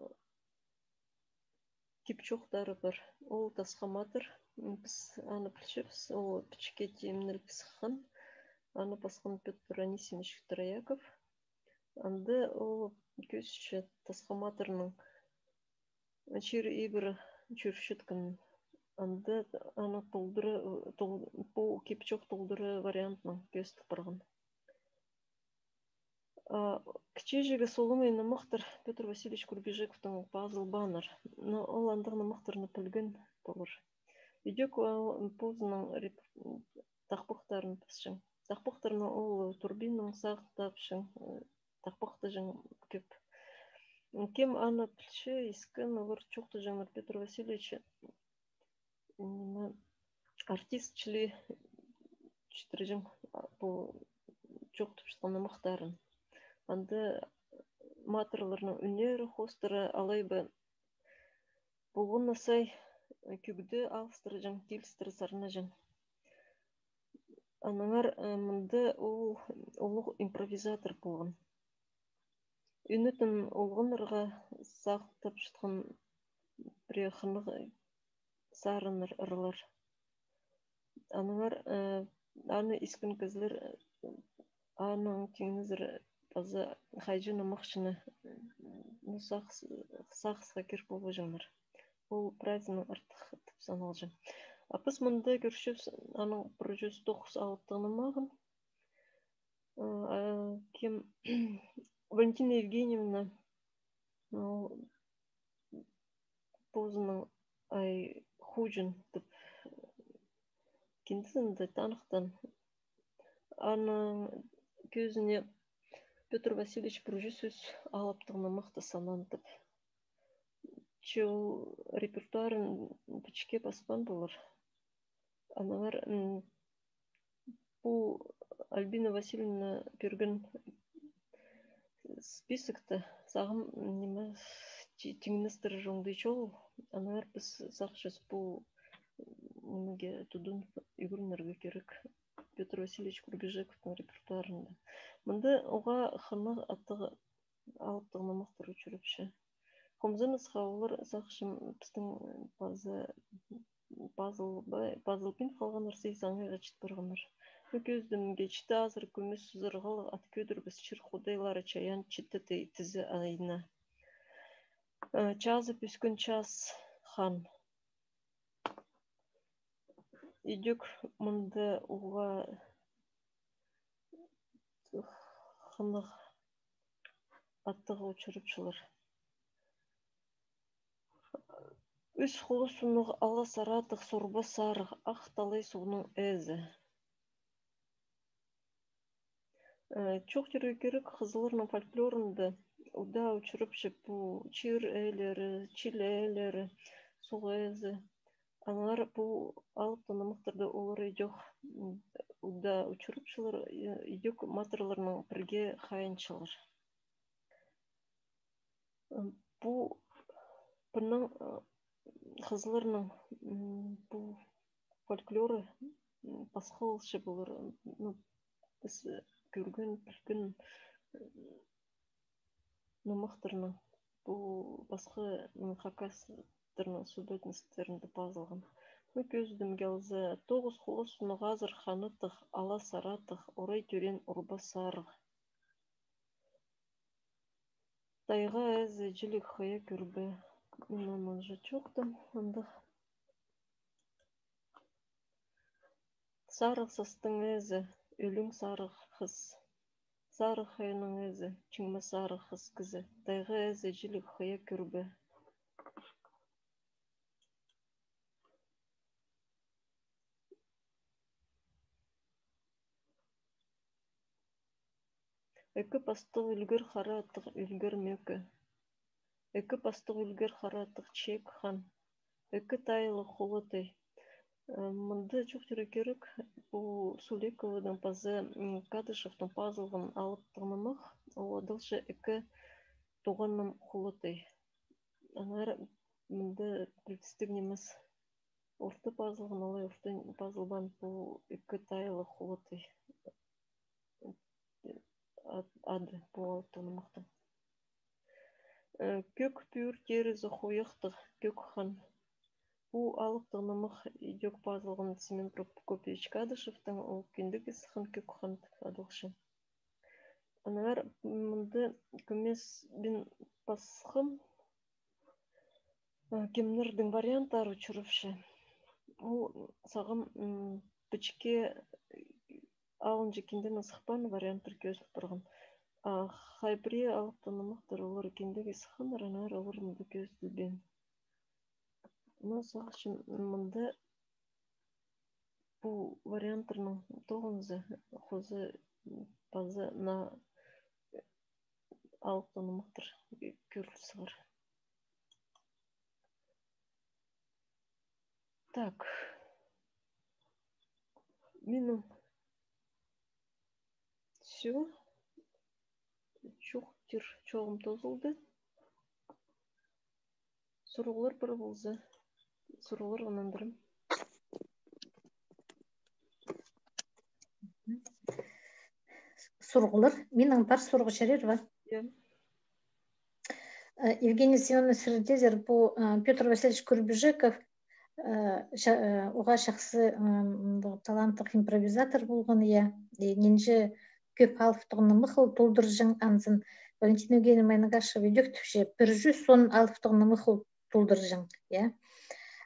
кип-чоохтары пар. Ол «Тасха матыр». М, піс аны пілчебіс, ол пічікке тимнеліп сыххан. Аны пасхан Пётр Анисимович Трояков. Анда ол кӧзітче Тасха матырның чир-ибіре чӧрчеткенін. Анда аны толдыра, тол-, пу кип-чоох толдыра вариантнаң кӧзіт парған. А, кічіҷегі солаңай нымахтар Пётр Васильевич Курбижековтың пазылбааннар. Но ол андағ нымахтарны пілген полар. Идӧк ол позының реп-, тахпахтарын пасчаң. Тахпахтарны ол Турбиннаң сағын тапчаң, э, тахпахтаҷаң кӧп. Кем аны пілче, искен, олар чоохтаҷаңнар Пётр Васильевич, ниме, артист чіли читірҷең, а, пу чоохтапчатхан нымахтарын. Анда матырларның ӱннері хоостыра алай ба полған на сай, э, кӧгде алыстырҷаң, килістіре сарнаҷаң. Аннаңар, э, мында ол улуғ импровизатор полған. Ӱнетін олғаннарға сағын тапчатхан пірее хынығ сарыннар, ырлар. Аннаңар, э, аны искен кізілер, э, аның тиңнезер паза хайҷы нымахчыны, э, ну, сағыс-, сағысха кир полбаҷаңнар. Ол прайзынаң артых тіп саналҷаң. А піс мында кӧрчебіс аның пір чӱс тоғыс алыптығ нымағын. А, а, кем? Валентина Евгеньевна, ну, позының, ай, хуҷын тіп, киндезінде таныхтаан. Аның кӧзіне Пётр Васильевич пір чӱс сӧс алыптығ нымахты санаан тіп. Че ол репертуарын пічікке паспаан полар. Аннаңар, м, пу Альбина Васильевна пирген списокта сағам, м, ниме, ти-, тиңнестірер оңдай чоғыл. Аннаңар піс сағынчабыс пу, м, нимеге тудынып ӱгренерге кирек. Пётр Васильевич Курбижековтың репертуарында. Мында уғаа хынығ аттығ алыптығ нымахтар учурапча. Хомзынысха олар, сағынчам, пістің паза пазылбай, пазылбин халғаннар, сый саңайға чіт парғаннар. Ну, кӧзідімге, читі азыр кӱмӱс сызарғалығ ат кӧдірбес чир худайлары чайаан читі тей тізе айна. Э, чазып ӧскен час хан. Идӧк мында уғаа хынығ аттығ учурапчалар. Ӱс хулас суннығ ала саратығ сурба сарығ ах талай сууның ээзі. Э, чоохтирға кирек, хызылларның фольклорында удаа учурапча пу чир ээлері, чил ээлері, суғ ээзі. Аннаңар пу алыптығ нымахтарда олар идӧк, м, удаа учурапчалар, и-, идӧк матырларнаң пірге хайынчалар. М, пу, пу ниме, э, хызылларның, м, пу фольклоры, м, пасха полча полар, ну, піс, э, кӧрген, пілген, э, нымахтарның, пу пасха, м, хакастарның субъектностьтарында пазылған. Ну, кӧзідімге алза, тоғыс хулас суннығ азыр ханаттығ ала саратығ орай тӧреен урба сарығ. Тайға ээзі чіліг хыя кӧрбе. Мин аны уже чоохтаам, андағ. Сарығ састың ээзі, ӧлең сарығ хыс. Сарығ хайның ээзі, чиңме сарығ хыс кізі. Тайға ээзі чіліг хыя кӧрбе. Ікі пастығ ӱлгер хара аттығ ӱлгер мӧкі. Ікі пастығ ӱлгер хара аттығ чиек хан. Ікі тайылығ хулатай. Э, мында чоохтирға кирек, пу Сулекованың паза, м, Кадышевтің пазылған алыптығ нымах, ол адалча Ікі туғанным хулатай. Аннаңар мында пілдістіг нимес. Орта пазылған, алай орта пазылбаан пу Ікі тайылығ хулатай. Ад-, ады пу алыптығ нымахтың. Э, кӧк пӱӱр терізі хуйахтығ кӧк хан. Пу алыптығ нымах идӧк пазылған Семен Прокопьевич Кадышевтің, ол киндіг исхан кӧк хан тіп адалча. Аннаңар мында кӧмес пин пасхам, э, кемнердің варианттары учурапча. Ол сағам, м, пічікке алынҷа киндең сыхпаан варианттар кӧзіл парған. А хай пірее алыптығ нымахтар олар киндең сыхханнар, аннаңар олар мында кӧзіділбеен. Но сағынчам, мында пу варианттарның тоғынызы хоза паза наа алыптығ нымахтар кӧріл сығар. Так. Минің всё. Чоохтир чооғым тоозылды. Сурығлар пар полза, сурығларға нандырам. Сурығлар. Минің пар сурығ чарир ба? Я. Э, Евгения Семёновна, сірердезер пу, э, Пётр Васильевич Курбижеков, э, ча-, э, уғаа чахсы, м, пу таланттығ импровизатор полған, я. И нинҷе кӧп алыптығ нымахтар толдырҷаң анзын. Валентина Евгеньевна Майнагашева идӧк тіпче, пір чӱс он алыптығ нымахтар толдырҷаң, я.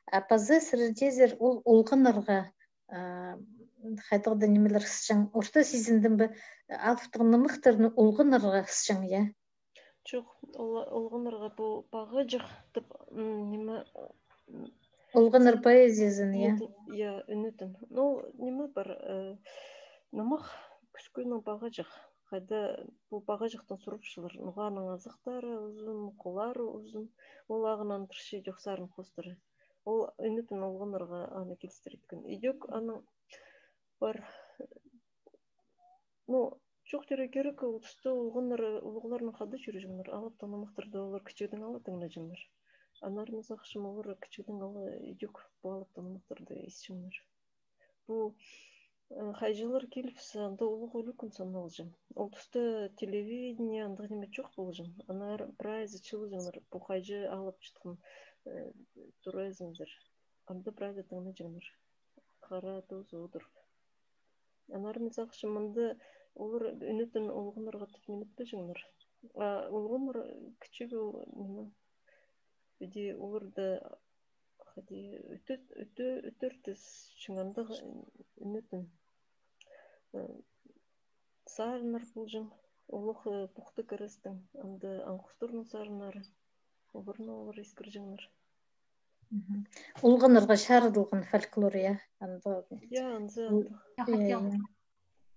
А паза сірердезер ол олғаннарға, а, хайдағ-да нимелер ысчаң. Орта сизіндім бе, алыптығ нымахтарны олғаннарға ысчаң, я? Чох, ол-, олғаннарға пу пағаҷах тіп, м, ниме, м, Олғаннар поэзиязын, я? Ӱнетін, я, ӱнетін. Ну, ниме пар, э, нымах кӱскӱнең пағаҷах. Хайда пу пағаҷахтаң сурапчалар, ноға аның азахтары узун, холлары узун, ол ағаа андырча чох сарын хоостыра. Ол ӱнетін олғаннарға аны килістіре иткен. Идӧк аның пар, ну, чоохтирға кирек, ол туста олғаннар улуғларнаң хада чӧрҷеңнер, алыптығ нымахтарды олар кічігдең ала тыңнаҷаңнар. Аннаңар мин сағынчам, олар кічігдең ала идӧк пу алыптығ нымахтарды исчеңнер. Пу, э, хайҷылар килібіссе, анда улуғ ӱлӱкӱн саналҷаң. Ол туста телевидение, андағ ниме чох полҷаң. Аннаңар прайзы чыылҷаңнар, пу хайҷы алып чатхан, э, тура ізензер. Анда прайзы тыңнаҷаңнар. Хара тооза одырып. Аннаңар мин сағынчам, мында олар ӱнетін олғаннарға тіп ниме итпеҷеңнер. А олғаннар кічіг ол, ниме, піди оларда хайди ӱтӧ-, ӱтӧ-, ӱтӧртіс чоңандағ ӱнетін. Э, сарыннар полҷаң, олох, э, Пухты Кірестің, анда Аң хостарның сарыннары, оларны олар искірҷеңнер. Мгм. Олғаннарға чарыдылған фольклор, я? Анда. Я, анзы, анда. Я хотела.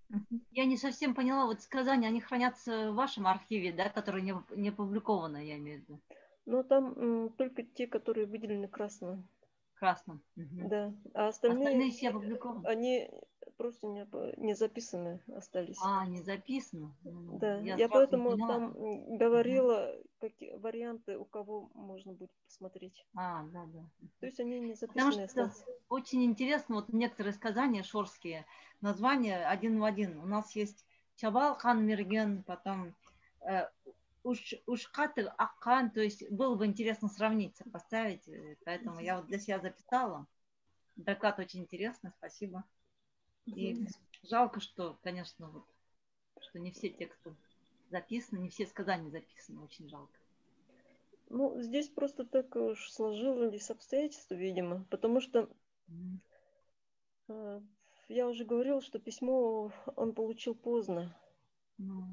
Мгм. Я не совсем поняла, вот сказания, они хранятся в вашем архиве, да, которые не, не опубликованы, я имею в виду? Ну, там, м, только те, которые выделены красным. Красным. Мгм. Да. А остальные, остальные все опубликованы? Они просто не оп-, не записаны остались. А, не записаны. М, да. Я, я сразу не поняла. Поэтому там, м, говорила, какие варианты у кого можно будет посмотреть. А, да, да. То есть они не записаны остались. Потому что очень интересно, вот некоторые сказания шорские, названия один в один. У нас есть Чабалхан Мерген, потом, э, Уш-, Ушкаты Акхан, то есть было бы интересно сравнить, сопоставить, э, поэтому я вот для себя записала. Доклад очень интересный, спасибо. И жалко, что, конечно, вот, что не все тексты записаны, не все сказания записаны, очень жалко. Ну, здесь просто так уж сложились обстоятельства, видимо, потому что, э, я уже говорила, что письмо он получил поздно.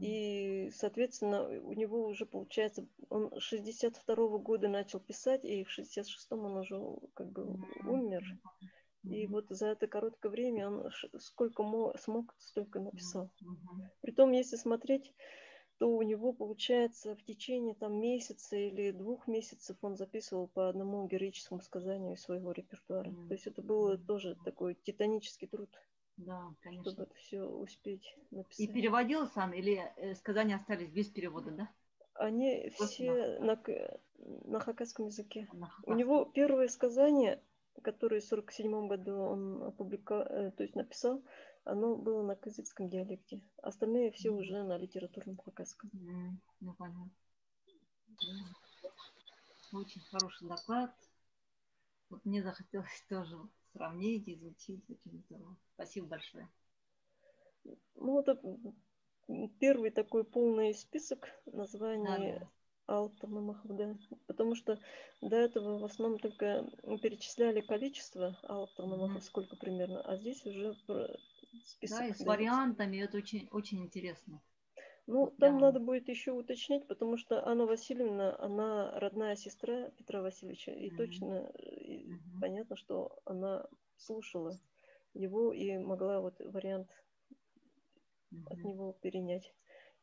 И, соответственно, у него уже получается, он шестьдесят второго года начал писать, и в шестьдесят шестом он уже как бы умер. И вот за это короткое время он ш-, сколько мо-, смог, столько написал. Притом, если смотреть, то у него, получается, в течение там месяца или двух месяцев он записывал по одному героическому сказанию из своего репертуара. То есть это был тоже такой титанический труд. Да, конечно. Чтобы это всё успеть написать. И переводил сам, или, э, сказания остались без перевода, да? Они все на к-, на хакасском языке. На хакасском. У него первое сказание, которое в сорок седьмом году он опублика-, э, то есть написал, оно было на кызыкском диалекте. Остальные все уже на литературном хакасском. М, ну, понятно. Да. Очень хороший доклад. Вот мне захотелось тоже сравнить, изучить. Очень здорово. Спасибо большое. Ну, это, м, первый такой полный список названий алыптығ нымахтар, да. Потому что до этого в основном только, м, перечисляли количество алыптығ нымахтар, сколько примерно, а здесь уже про-, список даётся. Да, и с вариантами, это очень, очень интересно. Ну, там надо будет ещё уточнить, потому что Анна Васильевна, она родная сестра Петра Васильевича, и точно, э, и понятно, что она слушала его и могла вот вариант от него перенять.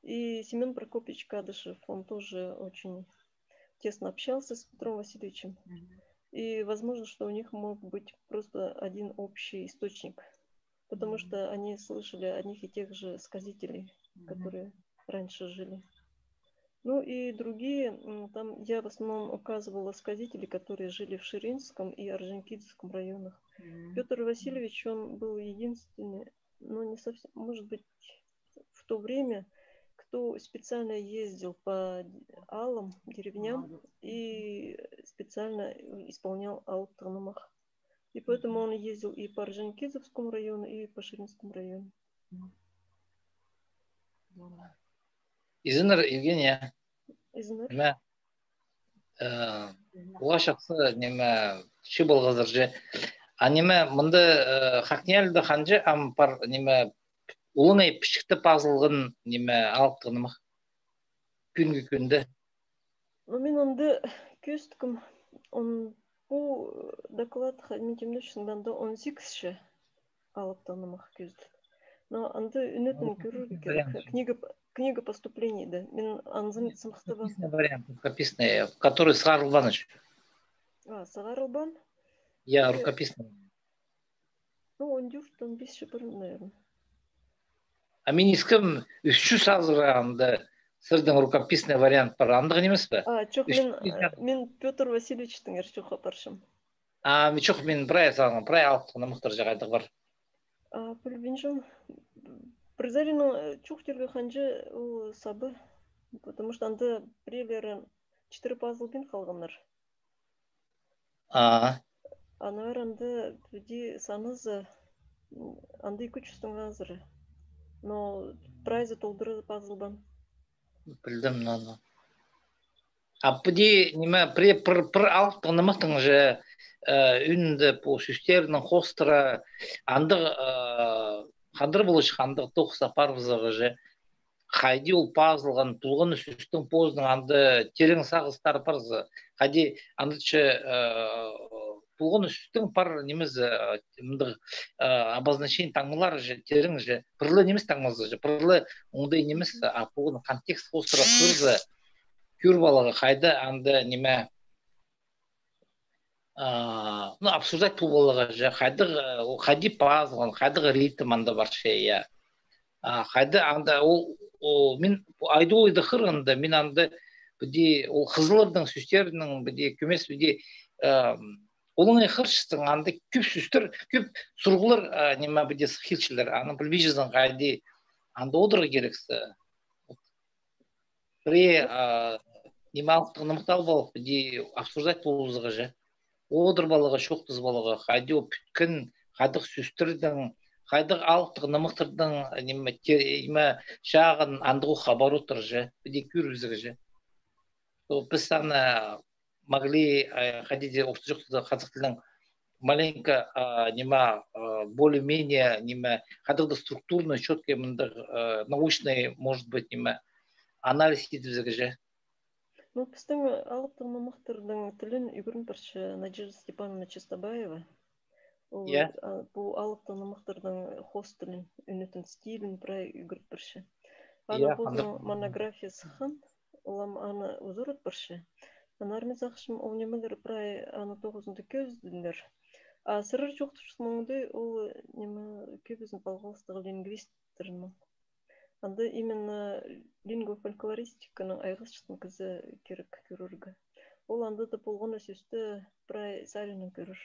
И Семён Прокопьевич Кадышев, он тоже очень тесно общался с Петром Васильевичем. И возможно, что у них мог быть просто один общий источник, потому что они слышали одних и тех же сказителей, которые раньше жили. Ну и другие, м, там я в основном указывала сказителей, которые жили в Ширинском и Орджоникидзевском районах. Пётр Васильевич, он был единственный, ну, не совсем, может быть, в то время, кто специально ездил по алам, деревням и специально исполнял алыптығ нымах. И поэтому он ездил и по Орджоникидзевскому району, и по Ширинскому району. Изеннер, Евгения. Изеннер. Ниме, э, уғаа чахсы, ниме, чыып алғазар чи. А ниме, мында, э, ХакНИИЯЛИ-да ханҷа ам пар, ниме, улуғ ай пічікте пазылған, ниме, алыптығ нымах кӱнгі кӱнде? Ну, мин анда кӧзіткем, он, пу, э, доклад, ха-, мин тимнепчем, анда он сигізінҷі алыптығ нымах кӧзідіг. Но анда ӱнетін кӧрерге кирек. Книга, книга поступлений, да. Мин анзын сымахтабам. Рукописный вариант, рукописный, который сығарылбаан. А, сығарылбаан? Я, рукописный. Ну, он тӧрт, он пис чыл пар, наверное. А мин искем, ӱс чӱс азыра анда сірернің рукописный вариант пар, андағ нимес пе? А, чох, мин, э, мин Пётр Васильевичтің ир чоохха апарчам. А, мин чох, мин прай сағынғам, прай алыптығ нымахтар чағайдағ пар. А, пілбинчем. Пір саринаң, э, чоохтирға ханҷа ол саба, потому что анда пірелері читіре пазылбин халғаннар. А. Аннаңар анда піди саназа, м, анда ікі чӱстің азыра. Но прайзы толдыра пазылбаан. Пілдім, но, но. А піди, ниме, пір, пір, пір алыптығ нымахтың же, э, ӱнінде пу сӧстернің хоостыра, андағ, э, хандыр полча, андағ тоғыс апарыбызарға же. Хайди ол пазылған, полған сӧстің позының анда терең сағыстар парза. Хайди анда че, э, полған сӧстің пар нимес, э, мындағ, э, обозначение таңмалар же, терең же. Пір ле нимес таңмазы же, пір ле оңдай нимес, а полған контекст хоостыра хығырза, кӧр поларға, хайда анда ниме, а, ну, обсуждать пол поларға же, хайдағ, э, хайди пазылған, хайдағ ритм анда парча, я. А, хайда анда ол, о, мин Айдолайда хығырғанда, мин анда піди ол хызылларның сӧстерінің піди кӧмес піди, эм, олаңай хығырчатсаң, анда кӧп сӧстер, кӧп сурығлар, а, ниме, піди сых килчелер, аны пілбинчезің хайди анда одырарға кирексің. Пірее, а, ниме, алыптығ нымахты алып алып, піди обсуждать полыбызарға же. Одыр поларға, чоохтазып аларға, хайди ол пӱткен, хайдағ сӧстернің, хайдағ алыптығ нымахтарның, ниме, те-, ниме, чағын андағ ох обороттар же, піди кӧрібізерге же. То піс аны могли, э, хайди дее, орта чоохтаза, хазах тілінең маленько, а, ниме, а, более-менее, ниме, хайдағ-да структурный, чёткий, мындағ, э, научный, может быть, ниме, анализ идібізерге же. Ну, пістің алыптығ нымахтарның тілін ӱгрен парча Надежда Степановна Чистобаева. Ол, я, а, пу алыптығ нымахтарның хоос тілін, ӱнетін, стилін прай ӱгрен парча. Ана, я, позының анда монография сыххан, ол ам аны узарат парча. Аннаңар мин сағынчам, ол нимелер прай аны тоғызында кӧзіділер. А сірер чоохтапчатхан оңдай, ол, ниме, кӧбізін палғалыстығ лингвисттернің. Анда именно лингвофольклористиканаң айғасчатхан кізі кирек кӧрерге. Ол анда даа полған сӧсті прай саринаң кӧрер.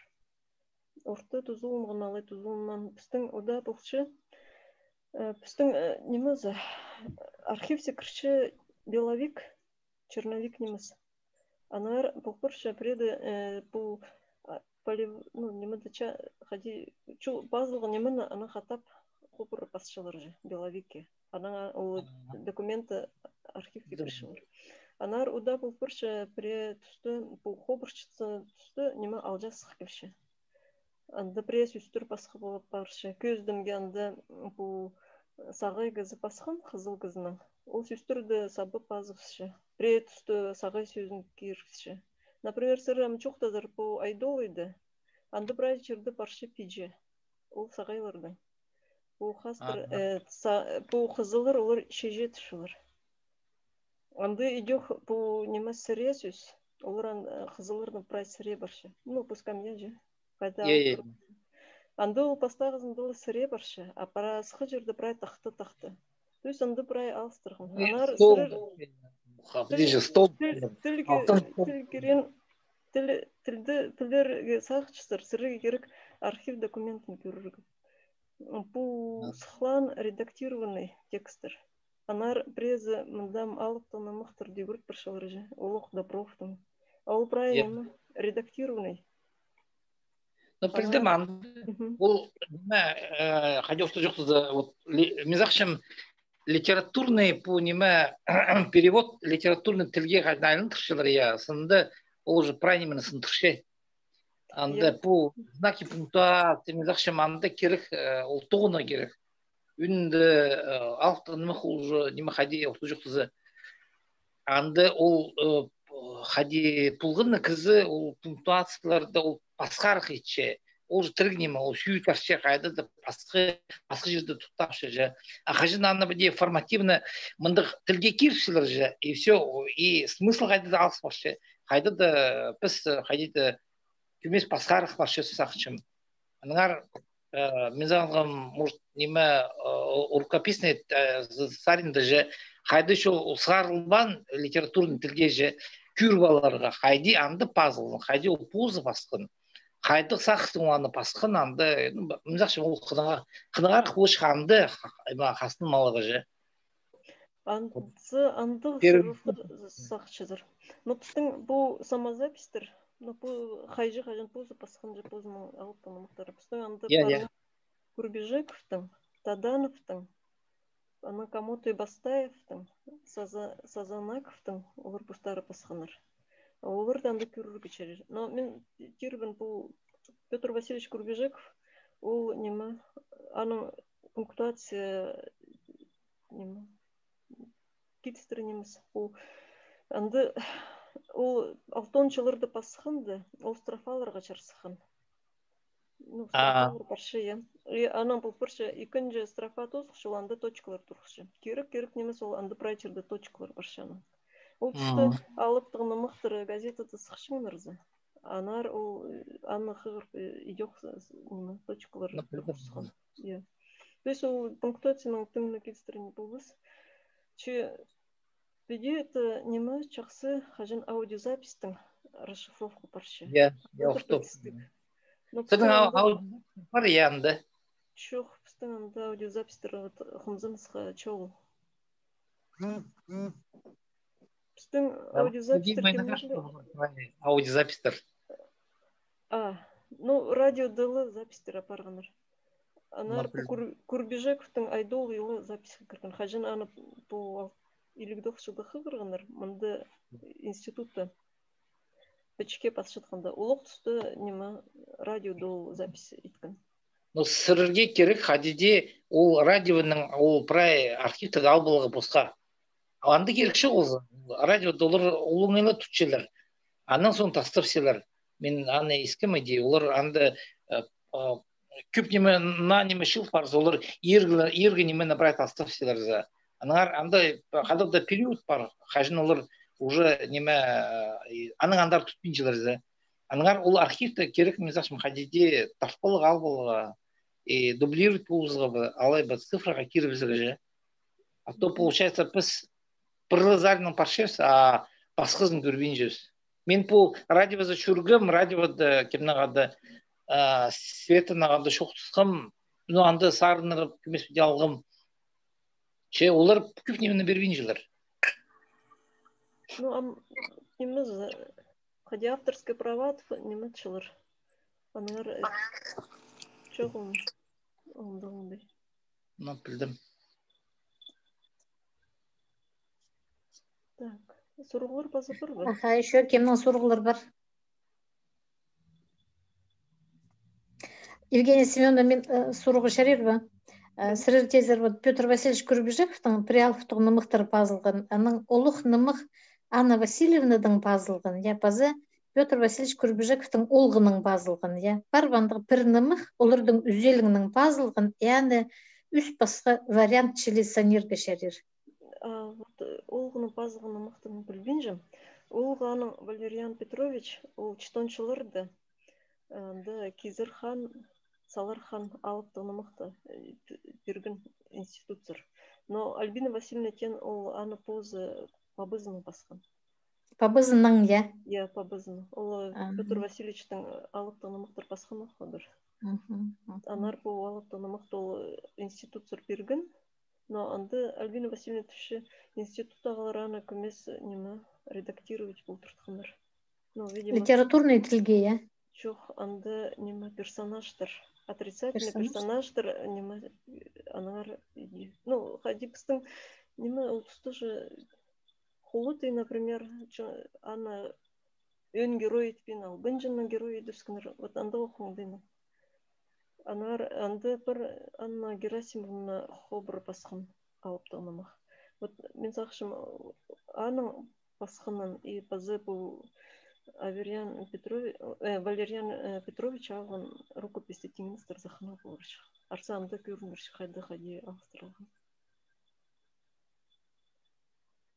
Орта тузаланған, алай тузаланмаан. Пістің удаа полча, э, пістің, э, ниме за, архивсер кірче Беловик, Черновик нимес. Аннаңар пол парча пірееде, э, пу, а, полив-, ну, нимеде ча-, хайди, чу-, пазылған нимені ана хатап хубыр пасчалар же, Беловикке. Анаң ол документі архивке кірчелер. Аннаңар удаа пол парча пірее туста, пу хубырчатхан туста ниме алҷаах сых килче. Анда пірее сӧстер пасха полып парча. Кӧзідімге, анда, м, пу сағай кізі пасхан, хызыл кізінің. Ол сӧстерні саба пазыбысча. Пірее туста сағай сӧзін кирібісче. Например, сірер ам чоохтазар пу Айдолайда. Анда прай чирде парча пиҷе. Ол сағайларның. Пу хастар, э, са-, пу хызыллар, олар чеҷе тутчалар. Анда идӧк пу ниме сіре сӧс. Олар ан-, э, хызылларның прай сіре парча. Ну, пу скамья же. Хайда, е, е, анда ол пастағызында ла сіре парча, а прай сыхха чирде прай тахта, тахта. То есть анда прай алыстырған. Е, аннаңар стол, сірер, е, ха, тіл-, ближе стол, тіл-, тілге, алтын стол. Тіл кирен, тіл, тілді пілерге сағынчазар, сірерге кирек архив документін кӧрерге. Пу сыххаан редактированный тексттер. Аннаңар піреезі мында ам алыптығ нымахтарны ӱгрет парчалар же, олох Добровтың. А ол прай ниме, редактированный. Ну, пілдім, анда ол, ниме, э, хайди орта чоохтаза, вот, ли-, мин сағынчам, литературный, пу, ниме, перевод литературный тілге хайди айландырчалар, я, сынында ол уже прай нимені сындырча. Анда пу знаки пунктуации, мин сағынчам, анда кирек, э, ол тоғынарға кирек. Ӱнде, э, алыптығ ниме хулжы, ниме хайди ол чоохтаза. Анда ол, э, хайди полған на кізі, ол пунктуацияларны ол пасхарах итче. Ол же тіріг ниме, ол сӱӱт парча, хайда да пасха, пасха чирде тутча же. А хаҷан аны піди формативно мындағ тілге кирібісселер же, и всё, и смысл хайда да алыс парча. Хайда да піс, э, хайда да кӧмес пасхарах парча сағынчам. Аннаңар, э, мин сағынғам, может, ниме, э, рукописный, э, з-, саринда же хайда чох сығарылбаан литературный тілге же кӧріп аларға, хайди анда пазылған, хайди ол позы пасхан, хайдағ сағыстың аны пасхан, анда, ну, мин сағынчам, ол хынығ-, хынығарах полча анда, ха-, ха-, хазынып аларға же. Анзы, андағ сығыс сағынчазар. Но пістің пу самозаписьтер, но пу хайҷы хаҷан позы пасхан же позының алыптығ нымахтары. Пістің анда пар Курбижековтың, Тадановтың, анаң Комоты Бастаевтың, Саза-, Сазанаковтың, олар постары пасханнар. Оларды анда кӧрерге чарир. Но мин тирбін, пу Пётр Васильевич Курбижеков, ол ниме, аның пунктуация, ниме, килістіре нимес. Ол анда, ол алтон чылларда пасханда, ол строфаларға чарысхан. Ну, строфалар парча, я. И анаң пу парча, ікінҷі строфа тоозылча, ол анда точкалар турғысча. Кирек, кирек нимес, ол анда прай чирде точкалар парча анаң. Ол туста алыптығ нымахтар газетада сыхчаңнар за. Аннаңар ол, э, аны хығырып, э, идӧк, э, с-, ниме, точкалар турғысхан. Я. То есть ол пунктуацияның тың на килістіре ниме полбас. Че піди это ниме чахсы, хаҷан аудиозаписьтің расшифровка парча. Я, я, охтап. Но сіздің пістің ау-, анда аудиозапись пар, я, анда? Чох, пістің анда аудиозаписьтер вот хомзынысха чоғыл. Пістің аудиозаписьтер кемнің? Аудиозаписьтер. А, ну, радиода ла записьтер апарғаннар. Аннаңар пу Кур-, Курбижековтың Айдолы ла запиське кірген. Хаҷан аны пу ал-, илиг тоғыс чылда хығырғаннар, мында институтта. Пічікке пасчатханда. Олох туста, ниме, радиода ол запись иткен. Ну, сірерге кирек, хайди дее ол радионың ол прай архивтарда алып аларға посха. Анда кирек чох ол. Радиода олар улуғ ла тутчалар. Анаң соң тастапчалар. Мин аны искем иди, олар анда, э, э, кӧп ниме, наа ниме чыыл парза, олар иргі, иргі нимені прай тастапчалар за. Аннаңар анда хайдағ-да период пар, хаҷан олар уже ниме, э, анаң андар тутпинчалар за. Аннаңар ол архивті кирек, мин сағынчам, хайди дее тартып аларға, алып аларға, и дублировать полызарға ба, алай ба цифраға кирібізерге же. А то, получается, піс пір ле саринаң парчабыс, а пасхазын кӧрбинчебіс. Мин пу радиозар чӧргем, радиода кемнең хада, а, Светанаң хада чоохтасхам, ну, анда сарыннар кӧмес піди алғам. Че олар кӧп нимені пирбинчелер. Ну, ам, ниме, за-, хайди авторские права, тф-, ниме чылар. Аннаңар, э, чоғыл. Андағ, андағ. Ну, пілдім. Так, сурығлар паза пар ба? Аха, ещё кемнің сурығлар пар? Евгения Семёновна, мин, э, сурығ чарир ба? Э, сірер тизер, вот, Пётр Васильевич Курбижековтың пір алыптығ нымахтар пазылған, анаң олох нымах Анна Васильевнадаң пазылған, я, паза Пётр Васильевич Курбижековтың оолғынаң пазылған, я. Пар ба андағ пір нымах, оларның ӱзелінең пазылған, я, аны ӱс пасха вариант чіли санирға чарир. А, вот, э, оолғынаң пазылған нымахты мин пілбинчем. Оолғы аның Валериан Петрович, ол читон чылларда, э, анда Кизер хан, Салар хан алыптығ нымахты, э, т-, пирген институтсар. Но Альбина Васильевна теен ол аны позы пабазынаң пасхан. Пабазынаң, я? Я, пабазынаң. Ол, э, Пётр Васильевичтің, э, алыптығ нымахтар пасханы ох одыр. Аннаңар пу алыптығ нымахты ол, э, институтсар пирген, но анда Альбина Васильевна тіпче, институт ағалары аны кӧмес, э, ниме, редактировать полтыртханнар. Ну, видимо, литературный тілге, я? Чох, анда ниме, персонажтар. Отрицательный персонажтар, э, ниме, э, аннаңар, э, ну, хайди пістің, ниме, ол туста же хулатый, например, чо-, аны ӧӧн герой итпин, албынҷыны герой итіскеннер. Вот андағ ох оңдайнаң. Аннаңар анда пір Анна Герасимовна хобыр пасхан алыптығ нымах. Вот мин сағынчам, аның пасханын и паза пу Аверьян Петрови-, э, Валерьян, э, Петрович алған рукописті тиңнестірзе, хынығ поларҷых. Арса анда кӧрінерҷік, хайда хайди алыстырылған.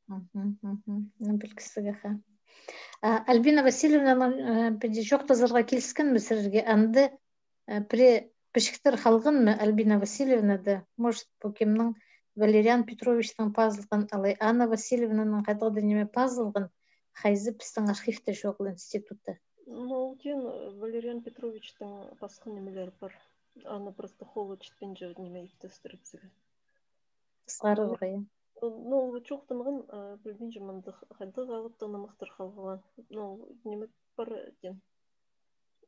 Мгм, мгм. Ну, пілдістіг, аха. А, Альбина Васильевнаның, э, піди чоохтазарға киліскенмін сірерге. Анда, э, пірее пічіктер халған ма Альбина Васильевнада? Может, пу кемнің, Валериан Петровичтің пазылған, алай Анна Васильевнаның хайдағ-да ниме пазылған, хайзы пістің архивте чоғыл, институтта? Ну, ол тиң, э, Валериан Петровичтің пасхан нимелері пар. Аны просто холы читпинче ниме иптестірібізерге. Сығарарға, я. Ну, ол чоохтанған, а, пілбинчем, мындағ хайдағ алыптығ нымахтар халғалаан. Ну, ниме пар тиң.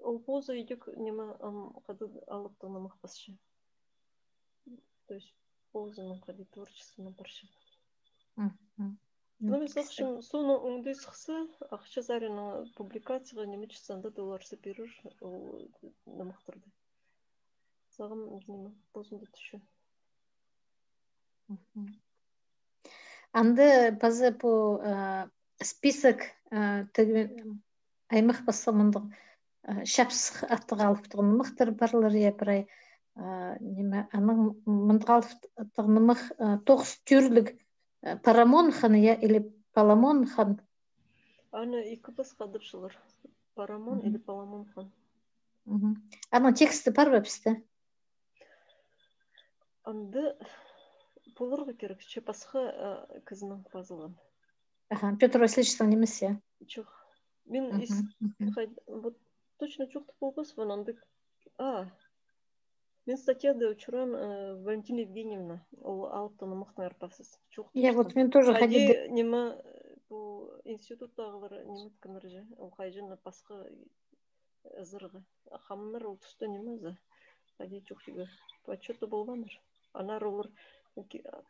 Ол позы идӧк ниме, ам, хайдағ алыптығ нымах пасча. То есть позының хайди творчествоны парча. Мгм. Ну, мин сағынчам, соонаң оңдай сыхса, ахча саринаң публикацияға ниме читсе, анда даа олар сап пирер ол нымахтарды. Сағам ниме, позында тӱсче. Мгм. Анда паза пу, а, список, а, тігі, аймах пасха мындағ, а, чапсых аттығ алыптығ нымахтар парлар, я, прай, а, ниме, анаң мындағ алыптығ нымах, а, тоғыс тӧрліг, а, Парамон хан, я, или Паламон хан? Аны ікі пасха адапчалар. Парамон или Паламон хан. Мгм. Аның тексті пар ба пісте? Анда поларға кирек, че пасха, а, кізінің пазылған. Аха, Пётр Васильевичтің нимес, я? Чох. Мин ис-, хай-, вот точно чоохтап полбаспын, анда, а, мин статьяда учурам, э, Валентина Евгеньевна, ол алыптығ нымахтың арпазы. Чоохтап, я, вот мин тоже хайди хайди ниме, э, пу институттағылар ниме иткеннер же, ол хайҷыны пасха ызырға. Хамнар ол туста ниме за. Хайди чох тігі. Почётта полбааннар. Аннаңар олар,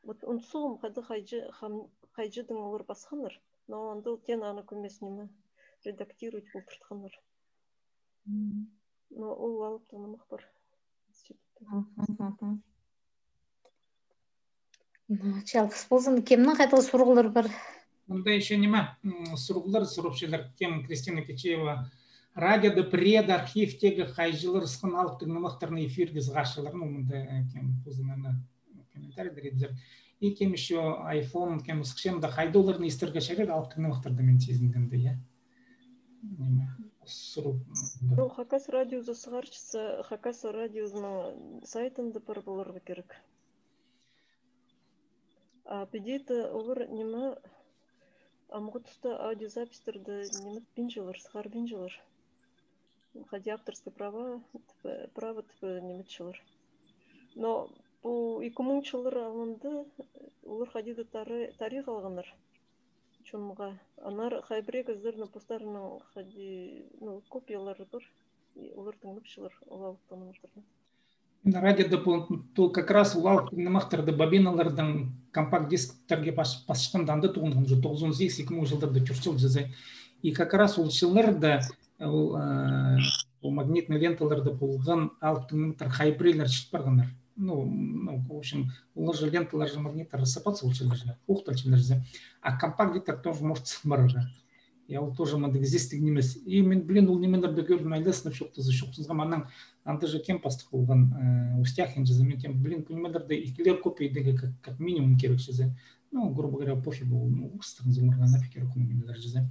вот, унтсхам, хайди хайҷы, хам-, хайҷыдаң олар пасханнар. Но анда ол тиң аны кӧмес ниме. Редактировать полтыртханнар. Мгм. Но ол алыптығ нымах пар. Мгм, мгм. Чалғыс ползын, кемнің хайдағ сурығлар пар? Мында ещё ниме, м, сурығлар сурапчалар, кем, Кристина Кичеева. Радиода пірее архивтегі хайҷылар ысхан алыптығ нымахтарны эфирге сығарчалар, ну, мында, э, кем, позының аны комментарийдер идібізер. И кем ещё айфон, кем ысхча, мында хайда оларны истерге чарир, алыптығ нымахтарды, мин сизінгенде, я. Ниме, сурығ, м, да. Ну, Хакас радиозы сығарчатса, Хакас радиозының сайтында пар поларға кирек. А піди дее олар ниме, амғы туста аудиозаписьтерді ниме итпинчелер, сығарбинчалар. Хайди авторское право, тіп, право тіп ниме итчелер. Но пу ікі муң чыллар алнында олар хайди дее тари-, тарии халғаннар чонға. Аннаңар хай пірее кізілернің постарының хайди, ну, копиялары пар. И олар тыңнапчалар ол алыптығ нымахтарны. Мин радиода пу, ту как раз ол алыптығ нымахтарды бобиналардаң компакт дисктерге пас-, пасчатханда анда тоғынғам, уже тоғызон сигіс, ікі муң чылларда чӧрчел чізе. И как раз ол чылларда ол, э, ол магнитный ленталарда полған алыптығ нымахтар хай піреелер чіт парғаннар. Ну, ну, в общем, олар же ленталар же, магниттер рассыпаться полчалар же, ох, тартчалар же. А компакт дисктер тоже может сыхпарға. Я, ол тоже мындағ изистіг нимес. И мин, блин, ол нимелерді кӧрдім, айласынып чоохтаза, чоохтаза, анаң анда же кем пастығ полған, э, Устяхин же, мин тем, блин, пу нимелерді ікілер копия идерге как, как минимум кирек чізе. Ну, грубо говоря, пофиг ол, ну, орыстарның зумырға нафиг кирек ол нимелер чізе.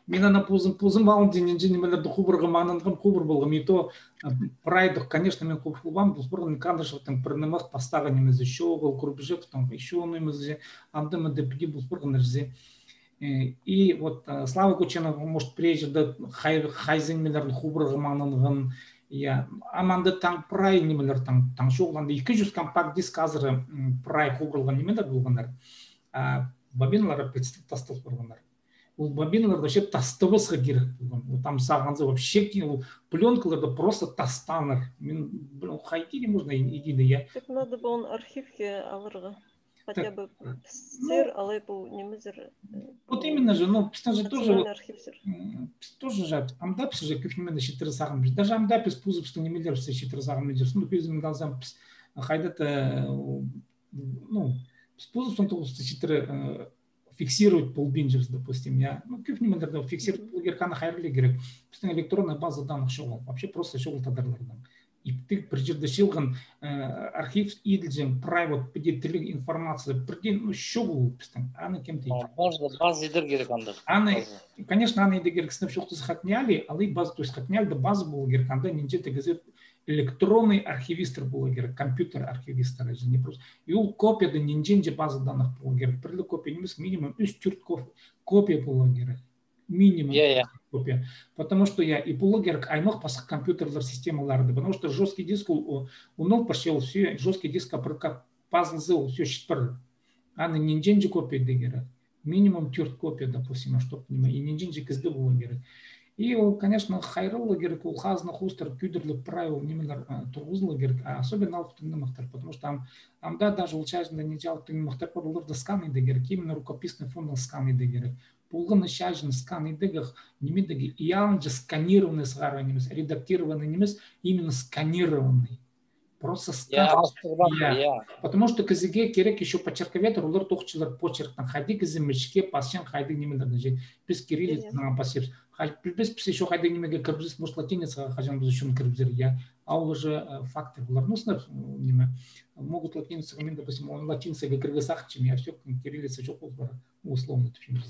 Мин ана позым, позым валынҷа нинҷе нимелерді хубырға маңнанғам, хубыр полғам. И то, э, прайдох, конечно, мин хубыр полбаам, пос парған Кондрашевтің пір нымах, пастағы нимезі, ещё ол Курбижековтың ещё нимезі, анда-мында піди пос парғаннар чізе. Э, и вот, э, Слава Кученов, может, пірее чирде хай-, хайзы нимелерін хубырға маңнанған, я, ам анда таң прай нимелер, таң, таң чоғыл, анда ікі чӱс компакт диск азыра, м, прай хубырылған нимелер полғаннар. А бобиналар пілдістіг тастал парғаннар. Ол бобиналар вообще тастабасха кирек полған. Вот там сағынза вообще ки-, ол пленкаларды просто тастааннар. Мин, блин, хайди можно и-, идея, я. Так надо было архивке аларға. Хотя бы пістер, алай пу нимезер, вот именно же, ну, пістің же тоже, архивсер. Піс тоже же, ам даа піс же кӧп нимені читіре сағынмаабыс. Даже ам даа піс позыбыстың нимелерібісті читіре сағынминчабыс. Ну, кӧзідімге алзам, піс хайда-да, ну, піс позыбыстың тоғысты читіре фиксировать полбинчабыс, допустим, я. Ну, кӧп нимелерді фиксировать поларға кирек, аны хайраллирға кирек. Пістің электронный база данных чоғыл. Вообще просто чоғыл тадарларның. Иптіг пір чирде чыылған архив иділҷең, прай вот піди тіліг информация, пірдее, ну, чоғыл пістің. Аны кем-де... База, база идер кирек анда. Аны, конечно, аны идер кирек, сынап чоохтаза, хакняли, алай база, то есть хакняли да база полар кирек, анда нинҷе-де кізі электронный архивистер полар кирек, компьютер архивистер, не просто. И ол копияда нинҷе-нинҷе база данных полар кирек. Пір ле копия нимес, минимум ӱс-тӧрт копия полар кирек. Минимум. Я, я. Копия. Потому что, я, и полар кирек аймах пасха компьютерлер системаларында. Потому что жёсткий диск, ол, ол, ол парча, ол всё, жёсткий дискке пір ка-, пазылза, ол всё чіт пар. Аны нинҷе-нинҷе копия идер кирек. Минимум тӧрт копия, допустим, чтоб ниме, и нинҷе-нинҷе кізі полар кирек. И ол, конечно, хайраллирға кирек, ол хазна хоостыра кӧдіріліп прай ол нимелер, а, турғызыларға кирек, а особенно алыптығ нымахтар, потому что ам, ам даа даже ол чазында нинҷе алыптығ нымахтар пар, оларны скан идерге кирек, именно рукописный фондын скан идерге кирек. Полған на чазын скан идерге, ниме идерге, и алынҷа сканированный сығарған нимес, редактированный нимес, именно сканированный. Просто скан. Я, я. Потому что кізіге кирек ещё почерковедтер, олар тоғынчалар почерктең, хайди кізі мічке пасчаң, хайди нимелерні же. Піс кириллицанаң пасчабыс. Хай, пілбес, піс ещё хайди нимеге кірібізербіс, может, латиницаға хаҷан-да ещё кірібізер, я. А ол уже, э, фактор. Олар, ну, сынап, м, ниме, могут латиницаға, мин, допустим, он латиницаға кірерге сағынчам, я, всё, кириллица чох полып пар, условно, тіпчем.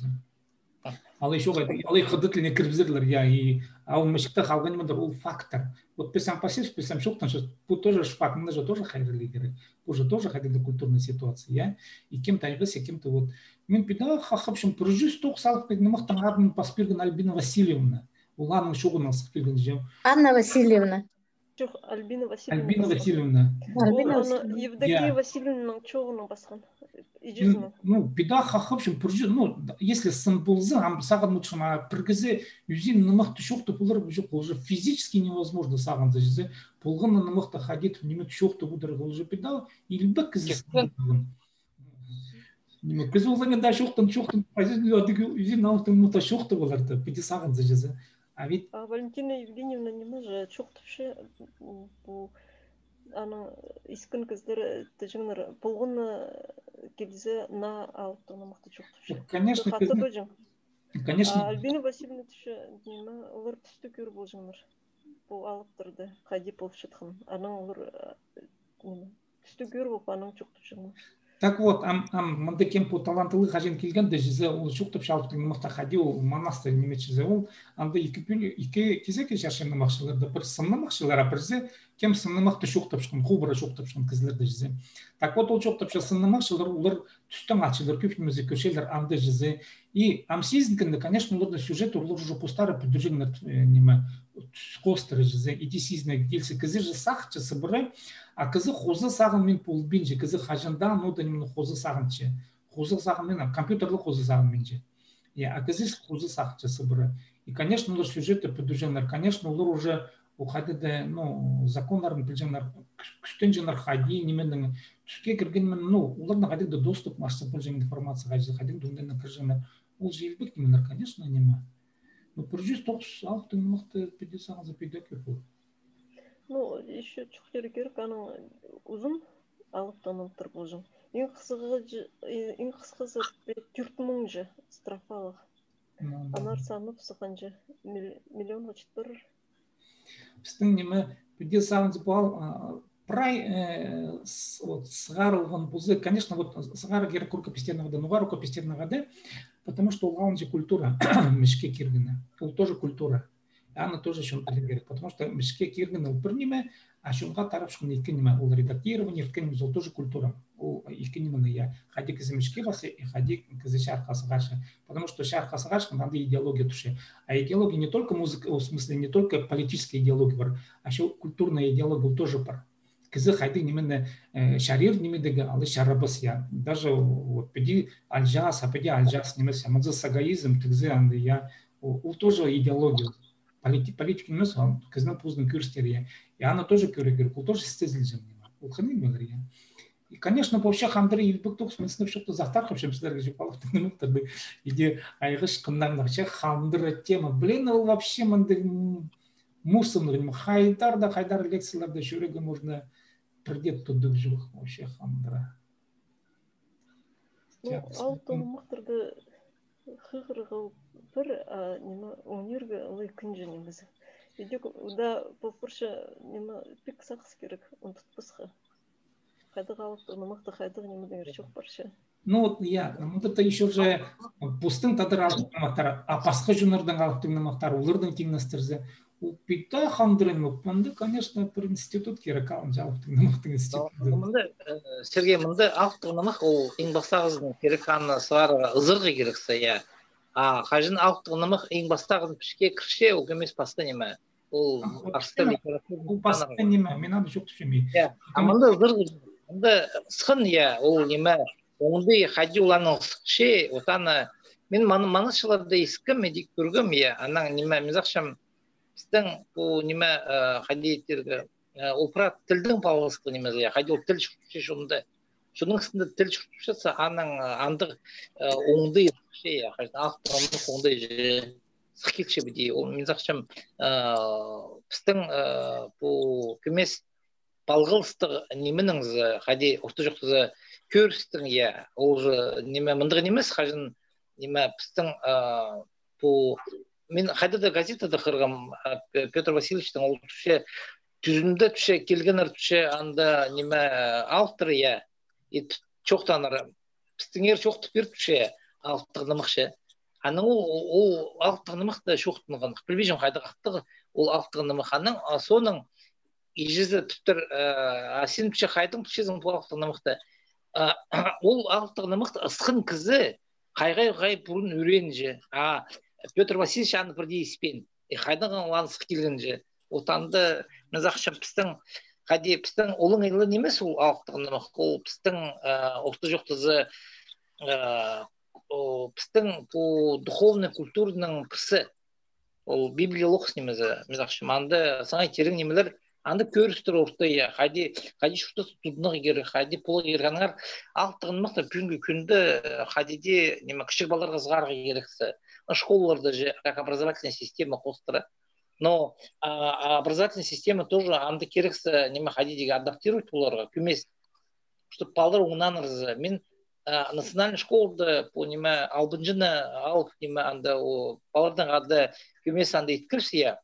Алай чоғыл, алай хыдат тіліне кірібізерлер, я, и, а ол мічікте халған нимелер, ол фактор. Вот піс ам пасчабыс, піс ам чоохтанчабыс, пу тоже ж факт, мында же тоже хайраллирға кирек. Пу же тоже хайдағ-да культурная ситуация, я. И кем-то айғасча, кем-то вот. Мин піди хахапчам, пір чӱс тоғыс алыптығ нымахтың адын пас пирген Альбина Васильевна. Ол аның чоғынаң сых килген же. Анна Васильевна. Чох, Альбина Васильевна. Альбина Васильевна. Ол аны Евдокия Васильевнаның чоғынаң пасхан. Иҷезінең. Ну, піди хахапчам, пір чӱс, ну, если сын полза, ам сағын мутчам, а пір кізі ӱзін нымахты чоохтап полар, уже, уже физически невозможно сағынза, чізе, полған на нымахты хайди нимеге чоохтап одырарға, уже піди илбек кізі сағын. Ниме, кізі олаңай даа чоохтан, чоохтан, ӱзін алыптығ нымахты чоохтап алар даа, піди сағынза, чізе. А ведь... А Валентина Евгеньевна ниме же чоохтапча, м, пу, аның искен кізілері, тіҷеңнер, полған на килзе, на алыптығ нымахты чоохтапча. Конечно, хатап кізі. Конечно. А Альбина Васильевна тіпче, ниме, олар тӱсте кӧр полҷаңнар. Пу алыптарны хайди полчатхан. Анаң олар, э, ниме, тӱсте кӧр полып, анаң чоохтапчаңнар. Так вот, ам, ам, мында кем пу талантлығ хаҷан килген дее, чізе, ол чоохтапча алыптығ нымахты хайди ол манасты ниме, чізе, ол, анда ікі пӧл-, ікі кизекке чарча нымахчыларда, пір сын нымахчылар, а пірсі кем сын нымахты чоохтапчатхан, хубыра чоохтапчатхан кізілер дее, чізе. Так вот, ол чоохтапча сын нымахчылар, олар тӱстең алчалар, кӧп нимезі кӧрчелер анда, чізе. И ам сизінгенде, конечно, оларның сюжет, олар уже постары пӱдірҷеңнер, э, ниме, тӱс хоостыра, чізе, иди сизінерге килзе, кізі же сағынча сыбыра, а кізі хоза сағынмин полбинча, кізі хаҷан даа, ну, да ниме хоза сағынча. Хоза сағынмин, а компьютерліг хоза сағынминча. Я, а кізі хоза сағынча сыбыра. И, конечно, олар сюжетті пӱдірҷеңнер, конечно, олар уже ол хайдағ-да, ну, законнарын пілҷеңнер, кӱс-, кӱстенҷеңнер, хайди нименің тӱске кіргенін, ну, оларның хайдағ-да доступ, мағаа полҷаң информацияға, хайдағ-да оңдайнаң кірҷеңнер. Ол же илбек нимелер, конечно, ниме. Ну, пір чӱс тоғыс алыптығ нымахты піди сағынза, піди кӧп ол. Ну, ещё чоохтирға кирек, аның узун алыптығ нымахтар полҷаң. Иң хысхазы, иң хысхазы тӧрт муң же строфалығ. Ну, да. Аннаңар санап сыхханҷа мил-, миллионға чит парар. Пістің ниме, піди сағынза пу ал, а, прай, э, с-, вот, сығарылған полза, конечно, вот, сығарарға кирек рукопистернең дее, ноға рукопистернең дее, потому что ол алынҷа культура, мічке киргені. Ол тоже культура. Аны тоже чон пілерге кирек, потому что мічке кирген ол пір ниме, а чонға тарап чыххан ікі ниме, ол редактирование, редкеніміс, ол тоже культура. Ол ікі нимені, я, хайди кізі мічке пасча, и хайди кізі чарыхха сығарча. Потому что чарыхха сығарча, анда идеология турча. А идеология не только музыка, в смысле, не только политическая идеология пар, а ещё культурная идеология тоже пар. Кізі хайдағ нимені, э, чарир нимедегі, алай чарабас, я. Даже вот піди алҷаас, а піди алҷаас нимес, я. Мынзы сагаизм, тігізі анда, я. Ол, ол тоже идеология. Полити-, политика нимес, а кізінің позының кӧрістері, я. И аны тоже кӧрерге кирек, ол тоже істезілҷең ниме. Ол хынығ нимелер, я. И, конечно, вообще хандыра илбек тоғыс, мин сынап чоохтазам, заттар хапчам сірерге чоохтап алыптығ нымахтарны. Иди айғыс хыннаңнар, че хандыра тема. Блин, ол вообще мындағ мусорный, хайдар да, хайдар лекцияларда чӧрерге можно, пірдее тудығ чох, вообще хандыра. Ну, алыптығ нымахтарда хығырарға пір, а, ниме, ӧнерге алай кӱнҷі нимезі. Идӧк, да, пу пірче ниме, пик сағыс кирек, ундутпасха. Хайдағ алыптығ нымахта, хайдағ нимедеңер чоох парча. Ну вот, я, мында да ещё уже пістің тадар алыптығ нымахтар, а пасха чоннарның алыптығ нымахтар, оларның тиңнестірзе, ол пит тее хандыра ниме, мында, конечно, пір институт кирек, алынҷа алыптығ нымахтың институты. Ну, мында, э, Сергей, мында алыптығ нымах, ол иң пастағызын кирек, аны сығарарға, ызарға кирексі, я. А хаҷан алыптығ нымах иң пастағызын пічікке кірче, ол кӧмес пасха ниме. Ол арса литература. Ол пасха ниме, мин аны чоохтапчам. Я, а мында ызарға, мында сыххан, я, ол ниме, оңдай хайди ол аның сыхча, вот аны, мин маны, маны чылларда искем, идӧк кӧргем, я, анаң ниме, мин сағынчам, пістің пу ниме, э, хайди тирге, э, ол прай тілнің палғалыстығ нимезі, я, хайди ол тіл чуртапча чонда. Чонның істінде тіл чуртапчатса, анаң, э, андағ, э, оңдай сыхча, я, хайди алыптығ нымах оңдай же сых килче піди. Ол, мин сағынчам, э, пістің, э, пу кӧмес палғалыстығ нименің, хайди орта чоохтаза, кӧрістің, я, ол же ниме, мындағ нимес, хаҷан ниме, пістің, а, пу, мин хайда-да газетада хығырғам, а, Пе-, Пётр Васильевичтің, ол тіпче, тӱзімде тіпче, килгеннер тіпче, анда ниме, автор, я, и т-, чоохтааннар, пістіңер чоохтап пирдіңер, че алыптығ нымах че. Анаң ол, ол, ол алыптығ нымах та чоохтанған. Пілбинчем, хайдағ аттығ ол алыптығ нымах. Анаң, а, соонаң іҷезі тіпче, э, а син тіпче хайдаң пілчезің пу алыптығ нымахты. А, ол алыптығ нымахты ысхан кізі хай-хай-хай пурун ӱгренче. А Пётр Васильевич аны пірдее испеен. И хайдаң ол аны сых килгенче. Вот анда, мин сағынчам, пістің, хайди, пістің олаң ла нимес ол алыптығ нымах, ол пістің, э, орта чоохтаза, э, о, пістің пу духовный культураның пірсі. Ол Библия лоғыс нимезі, мин сағынчам, анда саңай тирең нимелер, анда кӧрістер орта, я, хайди, хайди чуртас тудынарға кирек, хайди поларға кирек, аннаңар алыптығ нымахты пӱӱнгі кӱнде, э, хайди дее, ниме, кічіг палаларға сығарарға кирексі. Ну, школаларда же, как образовательная система хоостыра. Но, а, а образовательная система тоже анда кирексі, ниме, хайди дее адаптировать поларға, кӧмес, чтоб палалар оңнанарза. Мин, а, национальный школада, пу, ниме, албынҷыны алып, ниме, анда, о, палаларның анда кӧмес анда иткірібіс, я.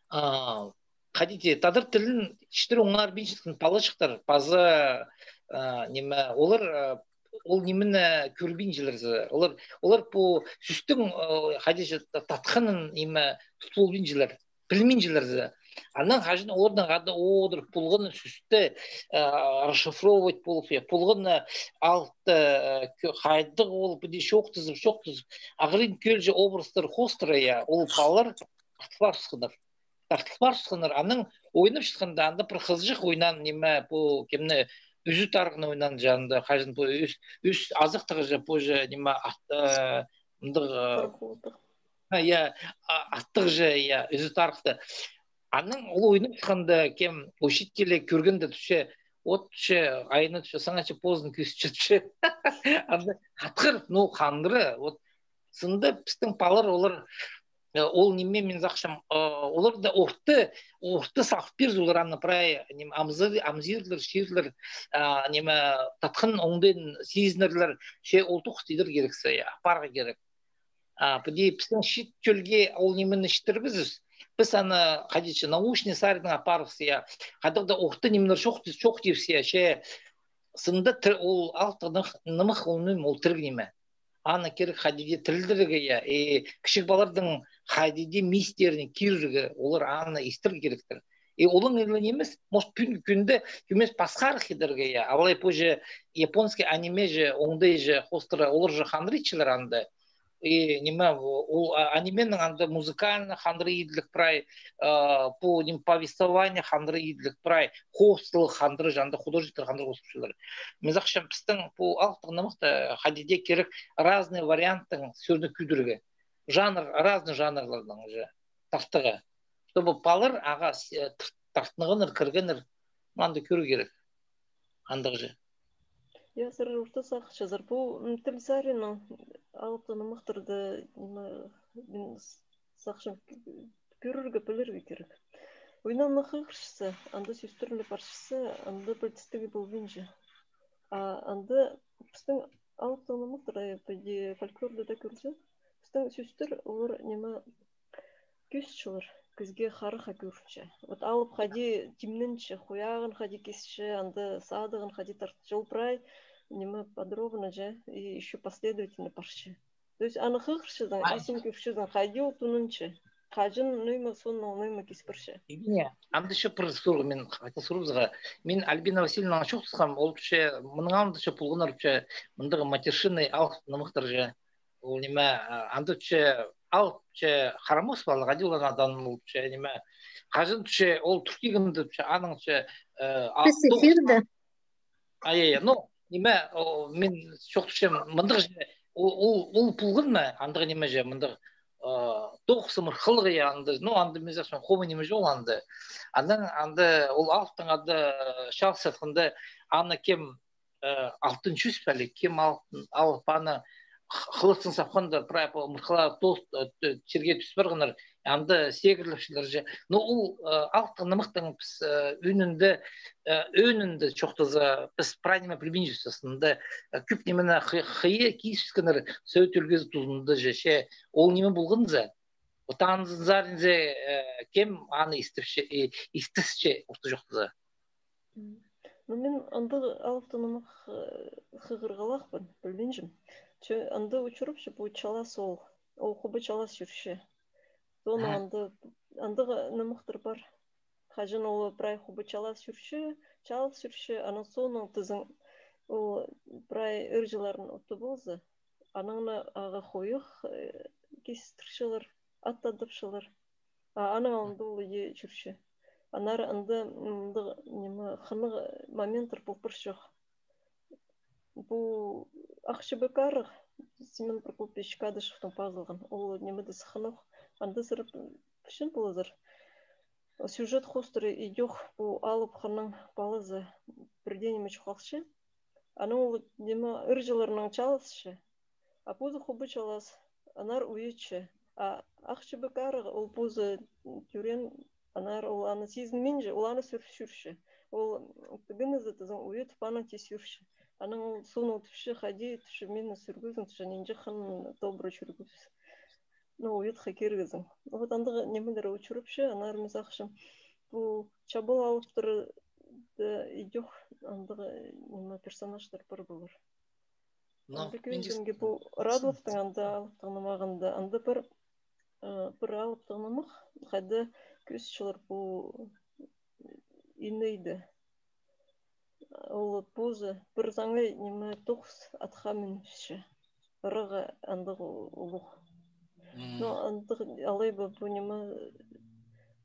А, хайди дее, тадар тілін читіре оңнарбинчатхан палачыхтар, паза, а, ниме, олар, а, ол нимені кӧрбинчелер зе. Олар, олар пу сӧстің, а, хайди же, та-, татханын, ниме, тут полбинчалар, пілбинчелер зе. Анаң хаҷан оларның анда одырып полған сӧсті, а, расшифровывать полып, я, полған, а, алыпты, а, кӧ-, хайдағ ол, піди чоохтазып, чоохтазып, ағырин кӧлҷе образтар хоостыра, я, ол палалар тартылып парыбысханнар. Тартылып парыбысханнар, анаң ойнапчатханда, анда пір хызыҷах ойнаан, ниме, пу кемні, ӱзӱ тарығны ойнаан же анда, хаҷан пу ӱс, ӱс азахтығ же, пу же, ниме, ат-, э, мындағ, э, а, я, а, аттығ же, я, ӱзӱ тарыхты. Анаң ол ойнапчатханда, кем, учитель кӧргенде тіпче, от тіпче, айна тіпче, саңай че позын кӧзітче тіпче. Анда хатхыр, ну, хандыра, вот, сынды пістің палалар, олар, э, ол ниме, мин сағынчам, э, олар даа орта, орта салып пирзе, олар аны прай, ниме, амзыр-, амзирлар, чирлер, а, ниме, татхан оңдайын сизінерлер, че ол тоғыс тидір кирексі, я, апарарға кирек. А, піди пістің чиит чӧлге ол нимені читірбеспіс. Піс аны, хайди че, научный саринаң апарыбыс, я. Хайдағ даа орта нимелер чох, чох тирбіс, я, че сынды тір-, ол алыптығ нымах, нымах ол ниме, ол тіріг ниме. Аны кирек хайди дее тірілдірерге, я, и кічіг палаларның хайди дее мистеріне кирерге, олар аны истерге киректер. И олаң ла нимес, может, пӱӱнгі кӱнде кӧмес пасхарах идерге, я. Алай позы японский аниме же, оңдай же, хоостыра, олар же хандыра итчелер анда. И ниме, ол, а, анименің анда музыкальный хандыра иділіг прай, а, пу, ниме, повествование хандыра иділіг прай, хоостығ хандыра же, анда художниктер хандыра хоостапчалар. Мин сағынчам, пістің пу алыптығ нымахта хайди дее кирек разный варианттың сӧзін кӧдірерге. Жанр, разный жанрларның же тартарға. Чтобы палалар ағаа с-, э, тар-, тартынғаннар, кіргеннер, мында кӧрерге кирек. андағ же. Я, сірер орта сағынчазар. Пу, м, тіл саринаң алыптығ нымахтарны, ниме, мин с-, сағынчам, кӧрерге, пілерге кирек. Ойнап хығырчаза, анда сӧстерні парчаза, анда пілдістіг полбинча. А анда пістің алыптығ нымахтар, а, піди фольклорда даа кӧрзе, пістің сӧстер, олар, ниме, кӧзітчелер, кізее харахха кӧрінче. Вот алып хайди тимненче, хуяғын хайди кисче, анда садығын хайди тартча. Ол прай, ниме, подробно же, и ещё последовательно парча. То есть аны хығырчазың, исін кӧрчезің, хайди ол тунанча. Хаҷан ниме, соонаң ниме кис парча. Евгения, анда ещё пір сурығ мин хатап сурыбызарға. Мин Альбина Васильевнанаң чоохтасхам, ол тіпче, мының алнында тіпче полғаннар тіпче, мындағ матершинный алып нымахтар же. Ол ниме, а, анда тіпче, алып тіпче, харамос паллах, хайди ол анаң ол тіпче, ниме. Хаҷан тіпче, ол тӱркигенде тіпче, анаң тіпче, э, а, піс эфирде. Ай, ай, ай, ну, ниме, о, мин чоохтапчам, мындағ же, ол, ол, ол полған ма, андағ ниме же, мындағ, э, тоғыс ымырхылығы, я, анда, ну, анда, мин сағынчам, хомай ниме же ол анда. Анаң, анда, ол алыптың анда чалыс сатханда, аны кем, э, алтын чӱс пе, алай кем алып, алып аны х-, хылыстаң сапханда, прай пу ымырхыла тос, э, т-, чирге тӱс парғаннар, анда сегіріліпчелер же. Но ол, э, алыптығ нымахтың піс, э, ӧӧнінде, э, ӧӧнінде чоохтаза, піс прай ниме пілбинчебіс, анда, э, кӧп нимені хы-, хыйа кизібіскеннер совет ӱлгӱзі тузында же, че ол ниме полған за. Отанзар инзе, э, кем аны истіпче, и-, истісче, орта чоохтаза. М. Ну, мин андағ алыптығ нымах, э, хығырғалахпын, пілбинчем. Че анда учурапча пу чалас ол. Ол хубы чалас чӧрче. Соонаң анда, андағ нымахтар пар. Хаҷан ол прай хубы чалас чӧрче, чалыс чӧрче, анаң соонаң тізең, ол прай ырҷыларын утып алза, анаң на ағаа хойых, э, кистірчелер, ат адапчалар. А анаң алнында ол иди чӧрче. Аннаңар анда, м, андағ, ниме, хынығ моменттер пол парчох. Пу «Ах чібек арығ», Семен Прокопьевич Кадышевтің пазылған. Ол нимедее сыххан ох. Анда сірер пілчең поларзар. Сюжет хоостыра идӧк пу алып ханның палазы пірдее ниме чоохтапча. Анаң ол, ниме, ырҷыларнаң чалысча. А позы хубы чалас, аннаңар уйатча. А «Ах чібек арығ» ол позы тӧреен, аннаңар ол аны сизінминче, ол аны сӱр-, сӱрче. Ол тігінізі тізең уйатып, аны тее сӱрче. Анаң ол соонаң тіпче, хайди, тіпче, мині сӱргезің, тіпче, нинҷе хынығ, добрый чӧргебіс. Ну, уйатха киргезің. Вот андағ нимелер учурапча, аннаңар мин сағынчам, пу чабал алыптарда идӧк андағ, ниме, персонажтар пар полар. Но анда мин кӧзідімге, пу Радловтың анда алыптығ нымағында, анда пір, э, пір алыптығ нымах, хайда кӧзітчелер пу инейді. Ол позы пір саңай, ниме, тоғыс атха миніпче. Ырағы андағ у-, улуғ. Но андағ алай ба, пу, ниме,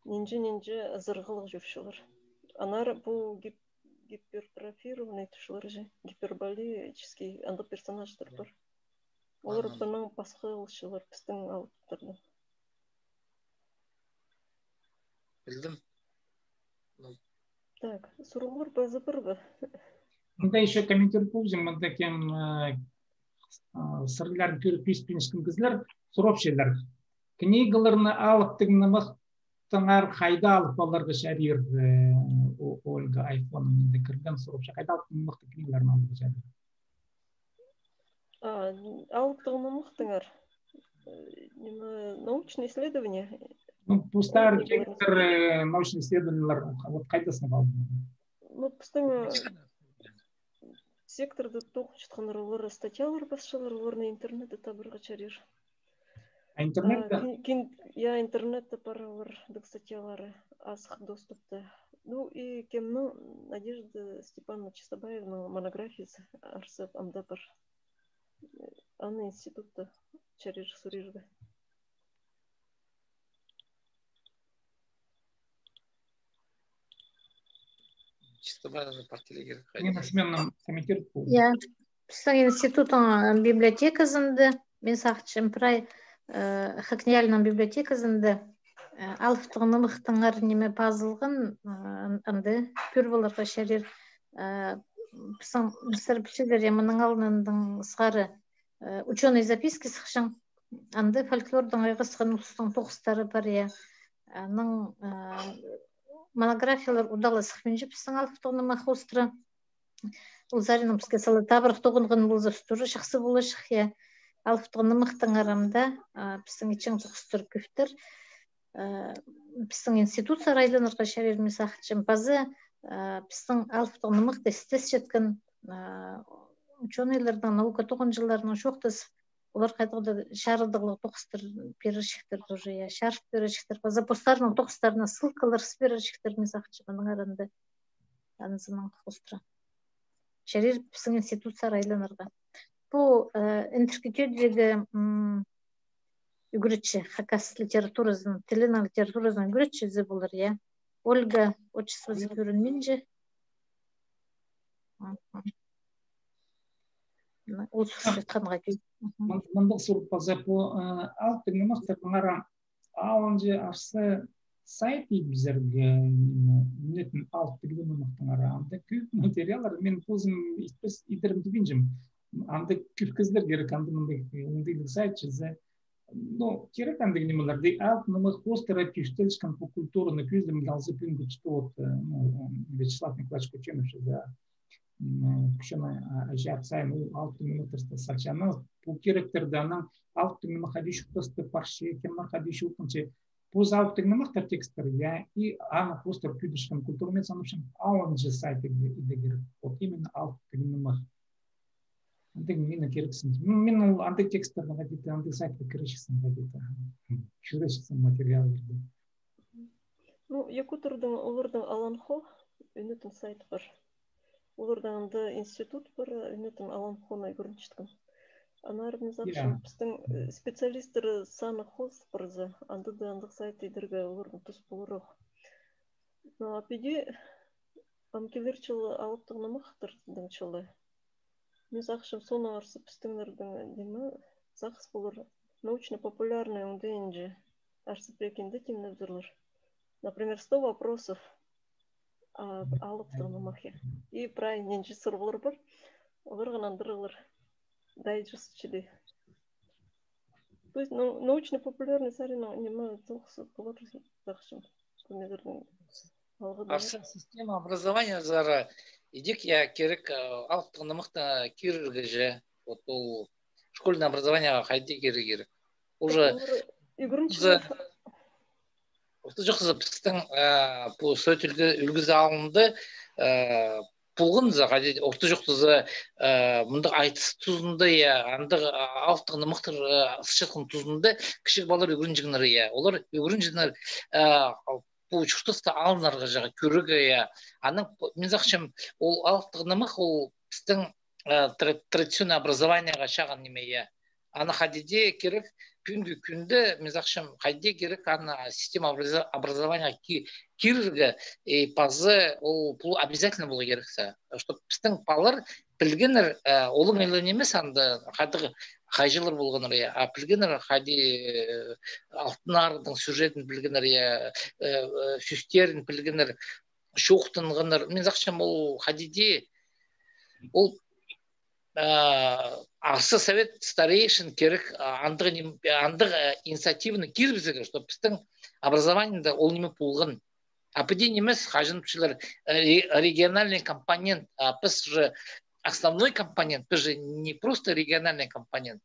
нинҷе-нинҷе азырғылығ чӧрчелер. Аннаңар пу гип-, гипертрофированный тіпчелер же, гиперболический, андағ персонажтар пар. Олар панаң пасха полчалар пістің алыптардаң. Пілдім. Так, сурығлар паза пар ба? Мында ещё комментарий полҷаң, мында кем, э, э, сірерні кӧріп, кӧзіт пирчеткен кізілер сурапчалар. Книгаларны алыптығ нымах тыңар хайда алып аларға чарир, э, О-, Ольга Айхонова мында кірген сурапча, хайда алыптығ нымахтың книгаларын аларға чарир? А, алыптығ нымахтыңар, э, ниме, научное исследование? Ну, постар текстер, э, научный исследованиелер, вот хайда сынап алды? Ну, пістің, э, секторда тоғынчатханнар, олар статьялар пасчалар, оларны интернетте табарға чарир. А интернетте? А, кин-, кин-, я, интернетте пар олар, дык статьялары, азых доступта. Ну, и кемнің, Надежда Степановна Чистобаеваның монографиязы арса анда пар. Аны институтта чарир сурирға. Чисто базаны партияларға. Нина Семеновна, комментировать полды. Я. Пістің институттың, э, библиотеказында, мин сағынчам, прай, э, ХакНИИЯЛИ-ның библиотеказында, э, алыптығ нымахтаңар ниме пазылған, э, ан-, анда кӧр поларға чарир, э, пістің пістер пілчелер, я, мының алнындаң сығара, э, учёный записки сыхчаң. Анда фольклордаң айғасхан улустың тоғыстары пар, я. Анаң, э, монографиялар удала сыхпинча пістің алыптығ нымах хоостыра. Ол саринаң піске сала табырах тоғынған полза, тоже чахсы поларҷых, я. Алыптығ нымахтаңар амды, а, пістің итчең тоғыстар кӧптер. Э, пістің институтсар айланарға чарир, мин сағынчам. Паза, э, пістің алыптығ нымахты істесчеткен, э, учёныйларнаң, наука тоғынҷыларынаң чоохтазып, олар хайдағ-да чарыдығлығ тоғыстар пирерҷіктер тоже, я, чарыт пирерҷіктер. Паза постарының тоғыстарына ссылкалар пирерҷіктер, мин сағынчам, аннаңар анда, анзынаң хоостыра. Чарир пістің институтсар айланарға. Пу, э, интеркетедегі, м, ӱгретчі, хакас литературазының, тілінің литературазының ӱгретчізі полар, я. Ольга, отчествозы кӧрінминче. Мгм. Ол сурчатханға кӧ-, мгм. Мын-, мындағ сурығ полза, пу, э, алыптығ нымахтар, маңар алынҷа арса сайт идібізерге, ниме, ниме, алыптығ нымахтаңар. Анда кӧп материаллар, мин позым итпес, идерім тібинчем. Анда кӧп кізілер кирек, анда мындағ, э, оңдайлығ сайт чізе. Ну, кирек андағ нимелер. Алыптығ нымах хоостыра тӧстелчеткен пу культураны кӧзідімге алза, пӱӱнгі туста, вот, э, ну, Вячеслав Николаевич Кученов чізе, м, кӱчене, а, чарыт сайын ол алыптығ нымахтарны салча. Анаң пу киректерді, анаң алыптығ нымах хайди чуртаста парча, кемнер хайди чоохтанча. Пу алыптығ нымахтар тексттер, я, и аны хоостыра тӧстелчеткен культура, мин санапчам, алынҷа сайт иде кирек. Вот именно алыптығ нымах. Андағ минің кирексінҷем. Ну, мин ол андағ тексттарны хайди-да, андағ сайтха кірерҷіксің хайди-да. Чӧрерҷіксің материалларны. Ну, якуттарның, оларның Аланхо, ӱнетін сайт пар. Оларның анда институт пар, ӱнетін Аланхоны ӱгренчеткен. Аннаңар, мин сағынчам, пістің, э, специалисттер саны хоос парза, анда даа андағ сайт идерге оларның тус полар ох. Ну, а піди, ам килер чылы алыптығ нымахтарның чылы. Мин сағынчам, соонаң арса пістіңнернің, ниме, сағыс полар, научно-популярный оңдайынҷа арса пірее кинде тимнебізерлер. Например, сто вопросов, а, алыптығ нымахха. И прай нинҷе сурығлар пар. Оларға нандырығлар. Дайҷаст чіли. То есть, ну, научно-популярный саринаң, ниме, тоғыс полар, сағынчам, кӧмезернің алғы. Арса система образованиезар идӧк, я, кирек, э, алыптығ нымахты кирерге же. Вот ол школьный образованиеға хайди кирерге кирек. Уже ӱгренчелер. Орта чуртазы пістің, э, пу Совет ӱлгӱзі алнында, э, полған за, хайди, орта чуртазы, э, мындағ айтыс тузында, я, андағ, а, алыптығ нымахтар, э, сыхчатхан тузында кічіг палалар ӱгренҷеңнер, я. Олар ӱгренҷеңнер, э, пу чуртаста алынарға чағын кӧрерге, я. Анаң, мин сағынчам, ол алыптығ нымах, ол пістің, э, тра-, традиционный образованиеға чағын ниме, я. Аны хайди даа кирек, пӱӱнгі кӱнде, мин сағынчам, хайди даа кирек, аны система образа-, образованиеға ки-, кирерге, и паза ол, пу обязательно поларға кирек, чтоб пістің палалар пілгеннер, э, олаңай ла нимес, анда хайдағ хайҷылар полғаннар, я, а пілгеннер хайди, э, Алтын Арығның сюжетін пілгеннер, я, э, э, сӧстерін пілгеннер, чоохтанғаннар. Мин сағынчам, ол хайди даа, ол, а, арса совет старейшин кирек, а, андағ ним-, андағ, а, инициативаны кирібізерге, чтоб пістің образованиеда ол ниме полған. А піди нимес, хаҷан пілчелер, э, ре-, региональный компонент, а, піс же основной компонент, піс же не просто региональный компонент.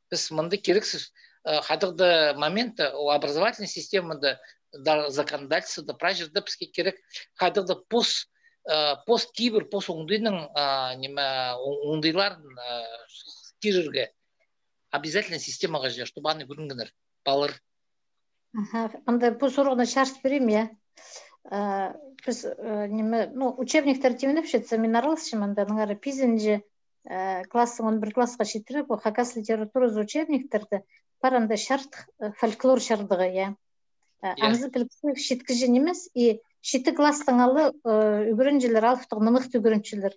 Піс мында кирексіс, э, хайдағ-да моментте, о, образовательный системада, да, законодательствода, прай чирде піске кирек хайдағ-да пос, э, пос кибір, пос оңдайның, а, ниме, о-, оңдайларын, э, кирерге. Обязательно системаға же, чтобы аны ӱгренгеннер палалар. Аха, анда пу сурығны чарыт пирем, я. Э, піс, э, ниме, ну, учебниктер тимнепчетсе, мин араласчам, анда аннаңар пизінҷі, э, класстаң он пір классха читіре, пу хакас литературазы учебниктерде пар анда чардых, э, фольклор чардығы, я. Э, я. Анзы піліксі читкіҷе нимес, и читі класстаң ала, э, ӱгренҷілер, алыптығ нымахты ӱгренҷілер.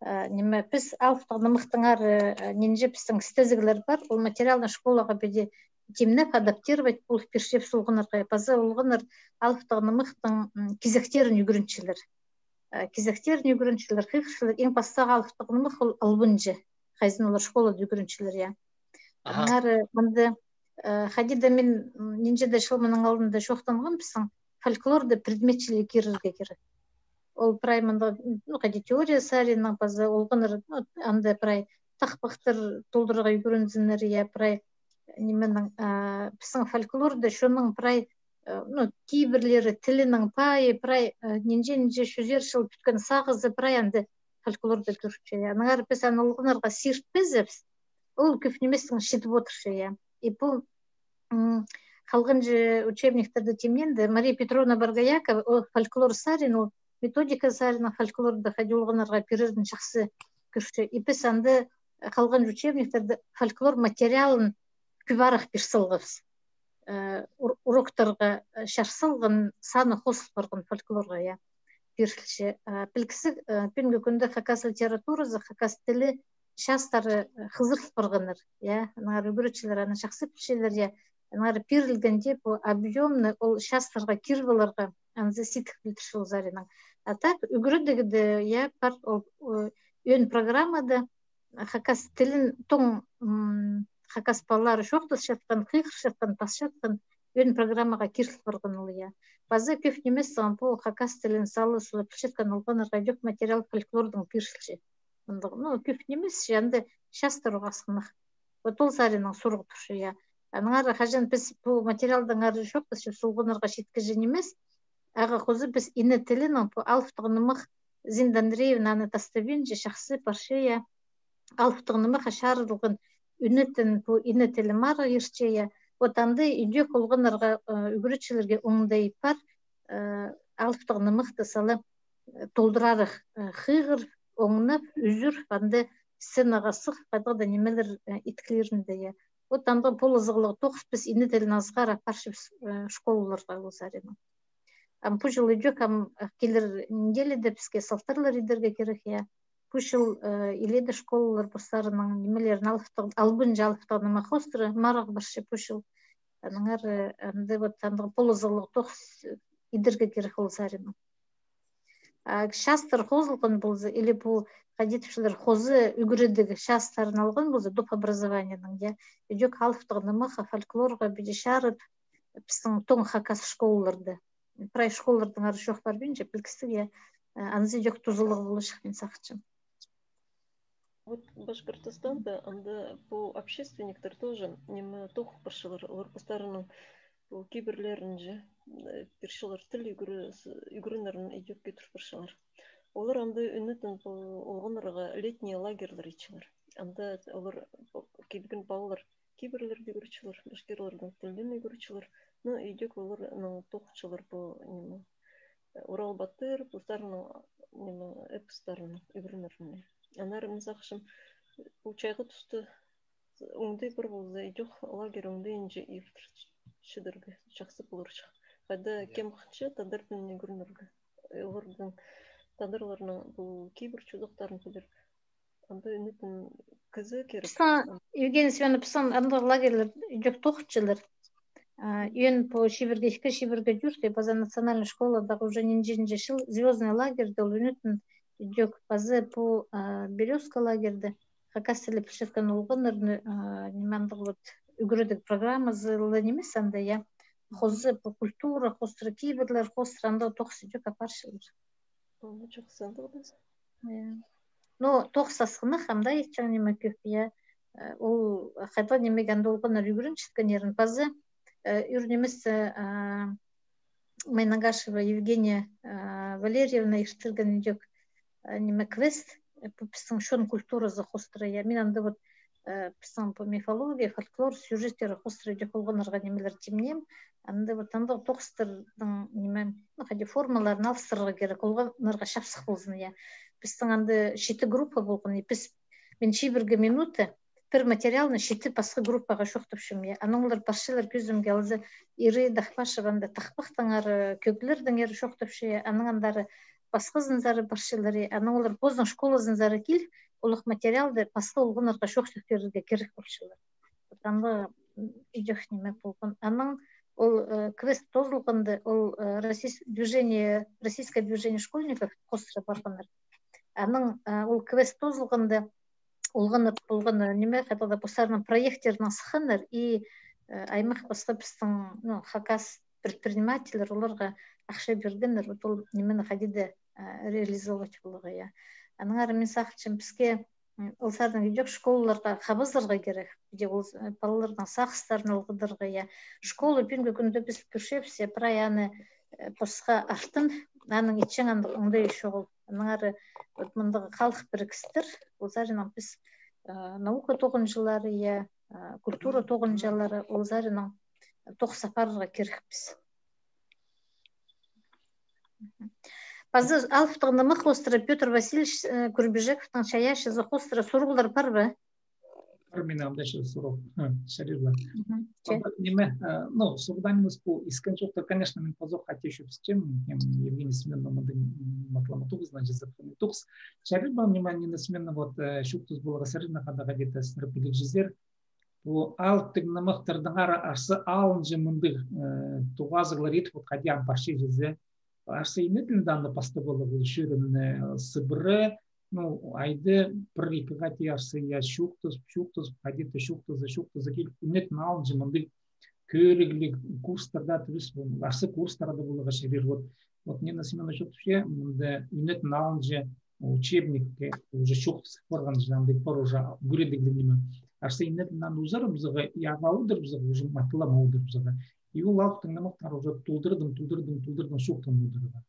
Э, ниме, піс алыптығ нымахтаңар, э, нинҷе пістің істезіглер пар, ол материалны школаға піди тимнеп, адаптировать полып пирчебіс олғаннарға, паза олғаннар алыптығ нымахтың, м, кизектерін ӱгренҷілер. э, кизектерін ӱгренчелер, хығырчалар, иң пастағы алыптығ нымах ол албынҷы, хайзын олар школада ӱгренчелер, я. Аннаңар, э, мында, э, хайди даа мин, м, нинҷе-де чыл мының алнында чоохтанғам, пістің фольклорда предмет чіли кирерге кирек. Ол прай мында, ну, хайди теория саринаң паза олғаннар, ну, анда прай тахпахтар толдырарға ӱгрензіннер, я, прай нименің, а, пістің фольклорда чонның прай, э, ну, кибірлері, тілінің пайы, прай, э, нинҷе-нинҷе чӱзер чыл пӱткен сағызы прай анда фольклорда кӧрінче, я. Аннаңар піс аны олғаннарға сиртпезібіс, ол кӧп ниместең читіп одырча, я. И пу, м, халғанҷы учебниктерде тимненді, Мария Петровна Боргоякова, ол фольклор сарин, ол методика саринаң фольклорда хайди олғаннарға пирерін чахсы кӧрче. И піс анда, э, халғанҷы учебниктерде фольклор материалын кӧп арах пир салғабыс. Э, ур-, уроктарға, э, чар салған, саны хозыл парған фольклорға, я, пирілче. Э, пілгізіг, э, пӱӱнгі кӱнде хакас литературазы, хакас тілі частары, э, хызырыл парғаннар, я, аннаңар ӱгретчілер аны чахсы пілчелер, я, аннаңар пирілгенде пу объёмны ол частарға кир поларға анзы сидік пілдірче ол саринаң. А так, ӱгредіг дее, я, пар ол, э, ӧӧн программада, хакас тілін тоң, м, хакас палалары чоохтасчатхан, хығырчатхан, пасчатхан ӧӧн программаға киріл парған ол, я. Паза кӧп нимес, ам, пу хакас тілін сала-сула пілчеткен олғаннарға ідӧк материал фольклордаң пирілче. Мындағ, ну, кӧп нимес, че анда частар ох асхынах. Вот ол саринаң сурығ турча, я. Аннаңар хаҷан піс пу материалдаңар чоохтасчабыс, олғаннарға читкіҷе нимес, ағаа хоза піс ине тілінең пу алыптығ нымах, Зинаида Андреевна аны тастабинча, чахсы парча, я. Алыптығ нымахха чарыдылған ӱнетін пу ине тілі марығ иртче, я. Вот анда ідӧк олғаннарға, э, ӱгретчілерге оңдай пар, э, алыптығ нымахты сала, э, толдырарах, э, хығыр, оңнап, ӱзӱр, анда сценаға сығып, хайдағ-да нимелер, э, иткілерінде, я. Вот анда полызығлығ тоғыс піс ине тілін азғар апарчабыс, э, школаларға ол саринаң. Ам пу чыл ідӧк, ам, э, килер неделяда піске салтарлар идерге кирек, я. Пу чыл, э, иледе школалар постарының нимелерін алыптығ, албынҷы алыптығ нымах хоостыра марығ парча пу чыл. Аннаңар, э, анда вот андағ полызығлығ тоғыс, э, идерге кирек ол саринаң. А частар хозылған полза, или пу, хайди тіпчелер, хоза ӱгредіг частарын алған полза, доп. Образованиенің, я, ідӧк алыптығ нымахха, фольклорға піди чарыт, пістің тоң хакас школаларда. Прай школалардаңар чоох парбинча, пілгістіг, я, э, анзы ідӧк тузалығ поларҷых, мин сағынчам. Вот Башқортостанда анда пу общественниктер тоже ниме тоғынып парчалар, олар постарының пу кибірлерінҷе, э, пирчелер, тіл ӱгре-, с-, ӱгренерін ідӧк кӧдір парчалар. Олар анда ӱнетін пу олғаннарға летний лагерьлер итчелер. Анда олар, пу, килген палалар кибірлерді ӱгретчелер, башкирлернің тілін ӱгретчелер. Ну, ідӧк оларның тоғынчалар пу, ниме, Урал Батыр, постарының, ниме, эпостарын ӱгренеріне. Аннаңар, мин сағынчам, пу чайғы туста оңдай пар полза, ідӧк лагерь оңдайынҷа иртірчедерге чахсы поларҷых. Хайда кем хынча тадар тілін ӱгренерге. Оларның, тадарларның пу кибір чозахтарын пілерге. Анда ӱнетін кізі кирек. Пістің, Евгения Семеновна, пістің андағ лагерьлер ідӧк тоғынчалар. А, ӧӧн пу чибіргі ікі, чибіргі тӧрт, паза национальный школадағы уже нинҷе-нинҷе чыл, звёздный лагерьде ол ӱнетін ідӧк, паза пу, а, Берёзка лагерьде хакас тілі пілчеткен олғаннарны, а, ниме андағ вот ӱгредіг программазы ла нимес анда, я. Хоза пу культура хоостыра, кибірлер хоостыра андағ тоғыс ідӧк апарчалар. Ол чахсы андағ даа. Э, ну, тоғыс асхынах, ам даа итчең ниме кӧп, я. Э, ол хайдағ нимеге анда олғаннар ӱгренчеткеннерін паза, э, ӱр нимес, э, а, Майнагашева Евгения, э, Валерьевна иртірген ідӧк, э, ниме, квест, э, пу пістің чон культуразы хоостыра, я. Мин анда вот, э, пістің пу мифология, фольклор сюжеттері хоостыра ідӧк олғаннарға нимелер тимнеем. Анда вот андағ тоғыстарның ниме, ну, хайди формаларын алыстырарға кирек, олғаннарға чапсых ползын, я. Пістің анда читі группа полған, и піс, мин чибіргі минута пір материалны читі пасха группаға чоохтапчам, я. Анаң олар парчалар, кӧзімге алза, Иры Дахпашева анда тахпахтаңар, э, кӧглердеңер чоохтапча, я. Анаң андар пасхазынзар парчалар, я. Анаң олар позының школазынзар киліп, олох материалды пасха олғаннарға чоохтап пирерге кирек полчалар. Потому, м, ідӧк ниме полған. Анаң ол, э, квест тоозылғанда, ол, э, российс-, движение, российское движение школьников хоостыра парғаннар. Анаң, э, ол квест тоозылғанда, олғаннар, олғаннар, ниме, хайдағ-да постарының проекттерін сыхханнар, и, э, аймах пасха пістің, ну, хакас предпринимательлер оларға ахча пиргеннер, вот ол нимені хайди-да, э, реализовать поларға, я. Аннаңар мин сағынчам, піске, м, ол саринаң идӧк школаларға хабазарға кирек, иди ол, э, палаларның сағыстарын алғыдарға, я. Школа пӱӱнгі кӱнде піс кӧрчебіс, я, прай аны, э, пасха артын, аның итчең андағ оңдайы чоғыл. Аннаңар, вот мындағ халых пірігістер, ол саринаң піс, э, наука тоғынҷылары, я, э, культура тоғынҷылары, ол саринаң тоғыс апарарға кирекпіс. Паза алыптығ нымах хоостыра Пётр Васильевич, э, Курбижековтың чайаачызы хоостыра сурығлар пар ба? Пар, минің анда чаа сурығ. Ха, чарир ба? Мгм. Че. Паза ниме, э, ну, сурығ даа нимес, пу искен чоохтар, конечно, мин пазох хати чӧпсінчем, кем Евгения Семёновна мындағ, м, матап тоғыс, значит, запомнил тоғыс. Чарир ба, ниме, Нина Семёновна, вот, э, чоохтас поларға сірернең хада, хайди-да сірер пілігҷізер. Пу алыптығ нымахтардаң ара арса алынҷа мындағ, э, тоғазығлар ит, вот, хайди ам парча чізе. Арса инетінең анда пастап полар, ол чӧрімні, э, сыбыра, ну, айда пір-ікі хати арса, я, чоохтас, чоохтас, хайди-да чоохтаза, чоохтаза киліп, инетінең алынҷа мындағ кӧрігліг курстарда, то есть, арса курстарда поларға чарир, вот. Вот Нина Семёновна чоохтапча, мында инетінең алынҷа учебникке уже чоохтазып парған, андағ пар уже ӱгредігліг ниме. Арса инетінең узарыбызарға, и ағаа одырыбызарға, уже матап одырыбызарға. И ол алыптығ нымахтар уже толдырдың, толдырдың, толдырдың, чоохтаң одырарға.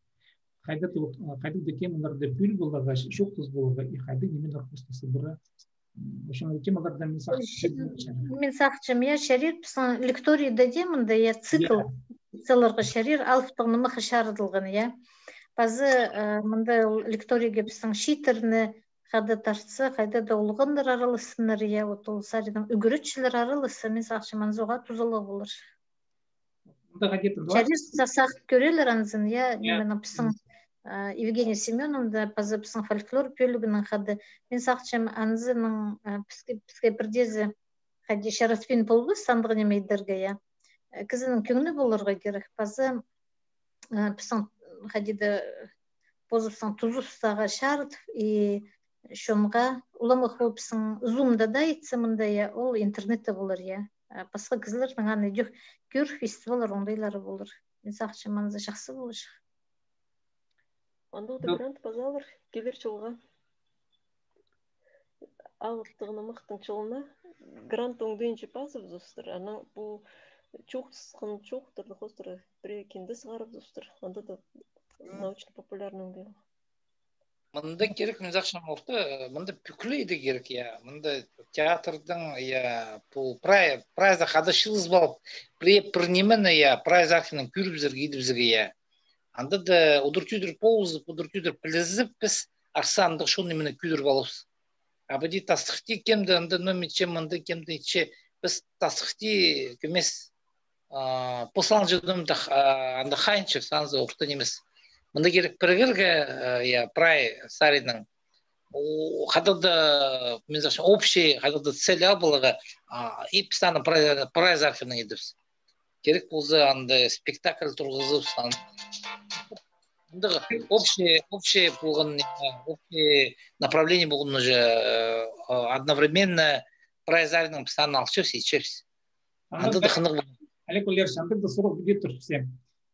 Хайдағ-да, хайдағ-да темаларда пӧл поларға, чоохтас поларға, и хайдағ нимелер хоостаса пара. М, в общем, ол темаларда мин сағынчам, мин сағынчам, я, чарир, пістің лекторийде дее мында, я, цикл, я, лекцияларға чарир, алыптығ нымахха чарыдылған, я. Паза, э, мында ол лекторийге пістің чииттерні хада тартса, хайда-да олғаннар аралассыннар, я, вот ол саринаң ӱгретчілер араласса, мин сағынчам, анзы уғаа тузалығ полар. Мында хайди-да чарир, са-, сағып кӧрерлер анзын, я, я, нименің пістің, а, Евгения Семёновна, паза пістің фольклор пӧлігінің хада. Мин сағынчам, анзының, а, піске, піске пірдеезі хайди чаратпин полбас, андағ ниме идерге, я. Э, кізінің кӧңні поларға кирек, паза, э, пістің хайди-да позыбыстың тузыбыстағы чарыт, и чонға, уламох ол пістің зумда даа итсе мында, я, ол интернетте полар, я. А пасха кізілернің аны идӧк кӧр, фестиваллар, оңдайлары полар. Мин сағынчам, анзы чахсы поларҷых. Андағ даа грант пазалар килер чылға. Алыптығ нымахтың чылына грант оңдайынҷа пазыбызыбыстыр. Анаң пу чоохтасхан чоохтарны хоостыра пірее кинде сығарыбызыбыстыр. Анда даа научно-популярный оңдайлығ. Мында кирек, мин сағынчам, орта, мында пӱкӱле иде кирек, я. Мында театрдың, я, пу прай, прайзы хада чыылызып алып, пірее пір нимені, я, прайзы архивнең кӧрібізерге, идібізерге, я. Анда даа удур-тӧдір полызып, удур-тӧдір пілізіп, піс арса андағ чон нимені кӧдіріп аларбыс. А піди тастыхти кем-де анда, ну, итче, мында кем-де итче, піс тастыхти кӧмес, а, пос алынҷа даа андағ, а, андағ хайынча, анзы орта нимес. Мында кирек пірігерге, а, я, прай саринаң. О, хайдағ-да, мин сағынчам, общий, хайдағ-да цель алып аларға, а, и піс аны прай, прайзы архивнең идібіс. Кирек полза, анда спектакль турғызып, ан-, андағ общее, общее полған, э, общее направление полған уже, э, одновременно прайзы архивнең піс аны алчабыс, итчебіс. Анда даа хынығ полған. Олег Валерьевич, андағ даа сурығ піди турча.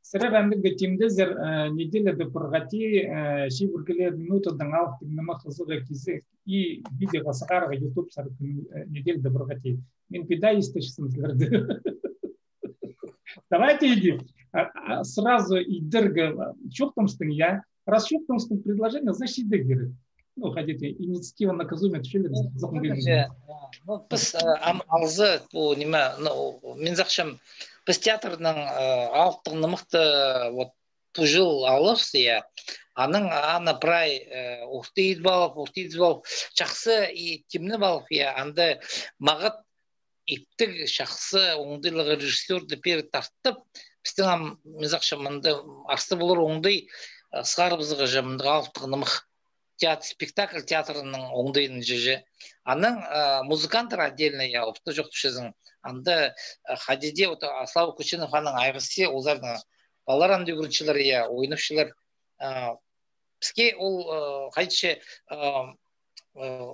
Сірер андағ даа тимдезер, э, неделяда пір хати, э, чибіргілер минутадаң алыптығ нымах ызыға кизі и видеоға сығарарға, YouTube сарығ, э, неделяда пір хати. Мин піди истечем сірерні. Давайте иди. А, а, сразу идерге, а, чоохтамыстың, я. Раз чоохтамыстың предложение, значит, иди кирек. Ну, хайди-да, инициатива наказуема, тіпчелер. Ну, піс, э, ам алза, пу, ниме, ну, мин сағынчам, піс театрның, э, алыптығ нымахты, вот, пу чыл аларбыс, я. Анаң аны прай, э, орта идіп алып, орта идіп алып, чахсы и тимнеп алып, я, анда мағат иптіг чахсы оңдайлығ режиссёрны пеер тартып, пістің ам, мин сағынчам, мында арса полар оңдай, э, сығарыбызарға ча-, мындағ алыптығ нымах театр, спектакль театрының оңдайын чізе. Анаң, э, музыканттар отдельно, я, орта чоохтапчазың, Анда, э, хайди дее, вот, а, Слава Кучинов, аның айғасчы, оларның палалар анда ӱгренчелер, я, ойнапчалар. А, піске ол, э, хайди, э, э,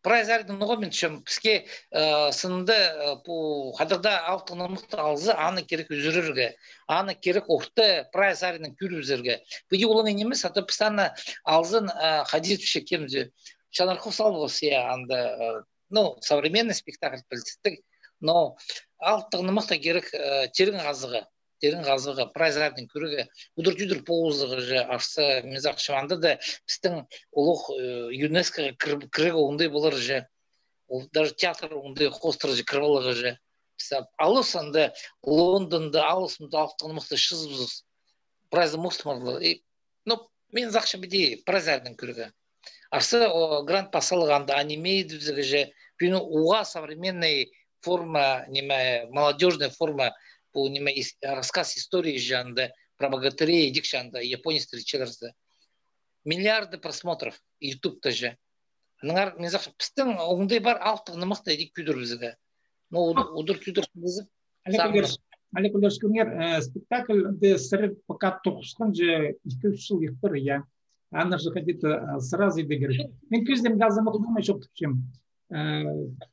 прай саринаң ноға мин тіпчем, піске, э, сынында, э, пу хайдағ даа алыптығ нымахты алза, аны кирек ӱзӱрерге, аны кирек орта прай саринаң кӧрібізерге. Піди олаңай нимес, а то піс аны алзын, э, хайди тіпче кемде. Чанархов Салбығыс, я, анда, э, ну, современный спектакль пілдістіг, но алыптығ нымахты кирек, э, тирең хазарға, тирең хазарға, прай саринаң кӧрерге, удур-тӧдір полызарға же, арса, мин сағынчам, анда даа пістің улуғ, э, ЮНЕСКО-ға кір-, кірерге оңдай полар же, ол даже театр оңдай хоостыра же, кіріп аларға же. Піс алыс анда, Лондонда алыс, мында алыптығ нымахты чызыбызар, прайзы мустымарлар. И, ну, мин сағынчам, піди прай саринаң кӧрерге. Арса, о, грант пас салғанда аниме идібізерге же, пӱӱн уғаа современный форма, ниме, молодёжная форма, пу, ниме, ис-, рассказ истории же анда, про богатырей, идӧк же анда, японецтер итчелер. Миллиарды просмотров Ютубта же. Аннаңар, мин сағынчам, пістің оңдай пар алыптығ нымахты идӧк кӧдірібізерге. Ну, уд-, удур-тӧдір кӧргізіп, Олег Валерьевич, Олег Валерьевич, кӧріңер, э, спектакльді сірер пока тоғысхан же ікі-ӱс чыл ӧтпір, я. Аны же хайди-да, э, сразу идерге кирек. Мин кӧзідім, ағаа махтанмай чоохтапчам. Э,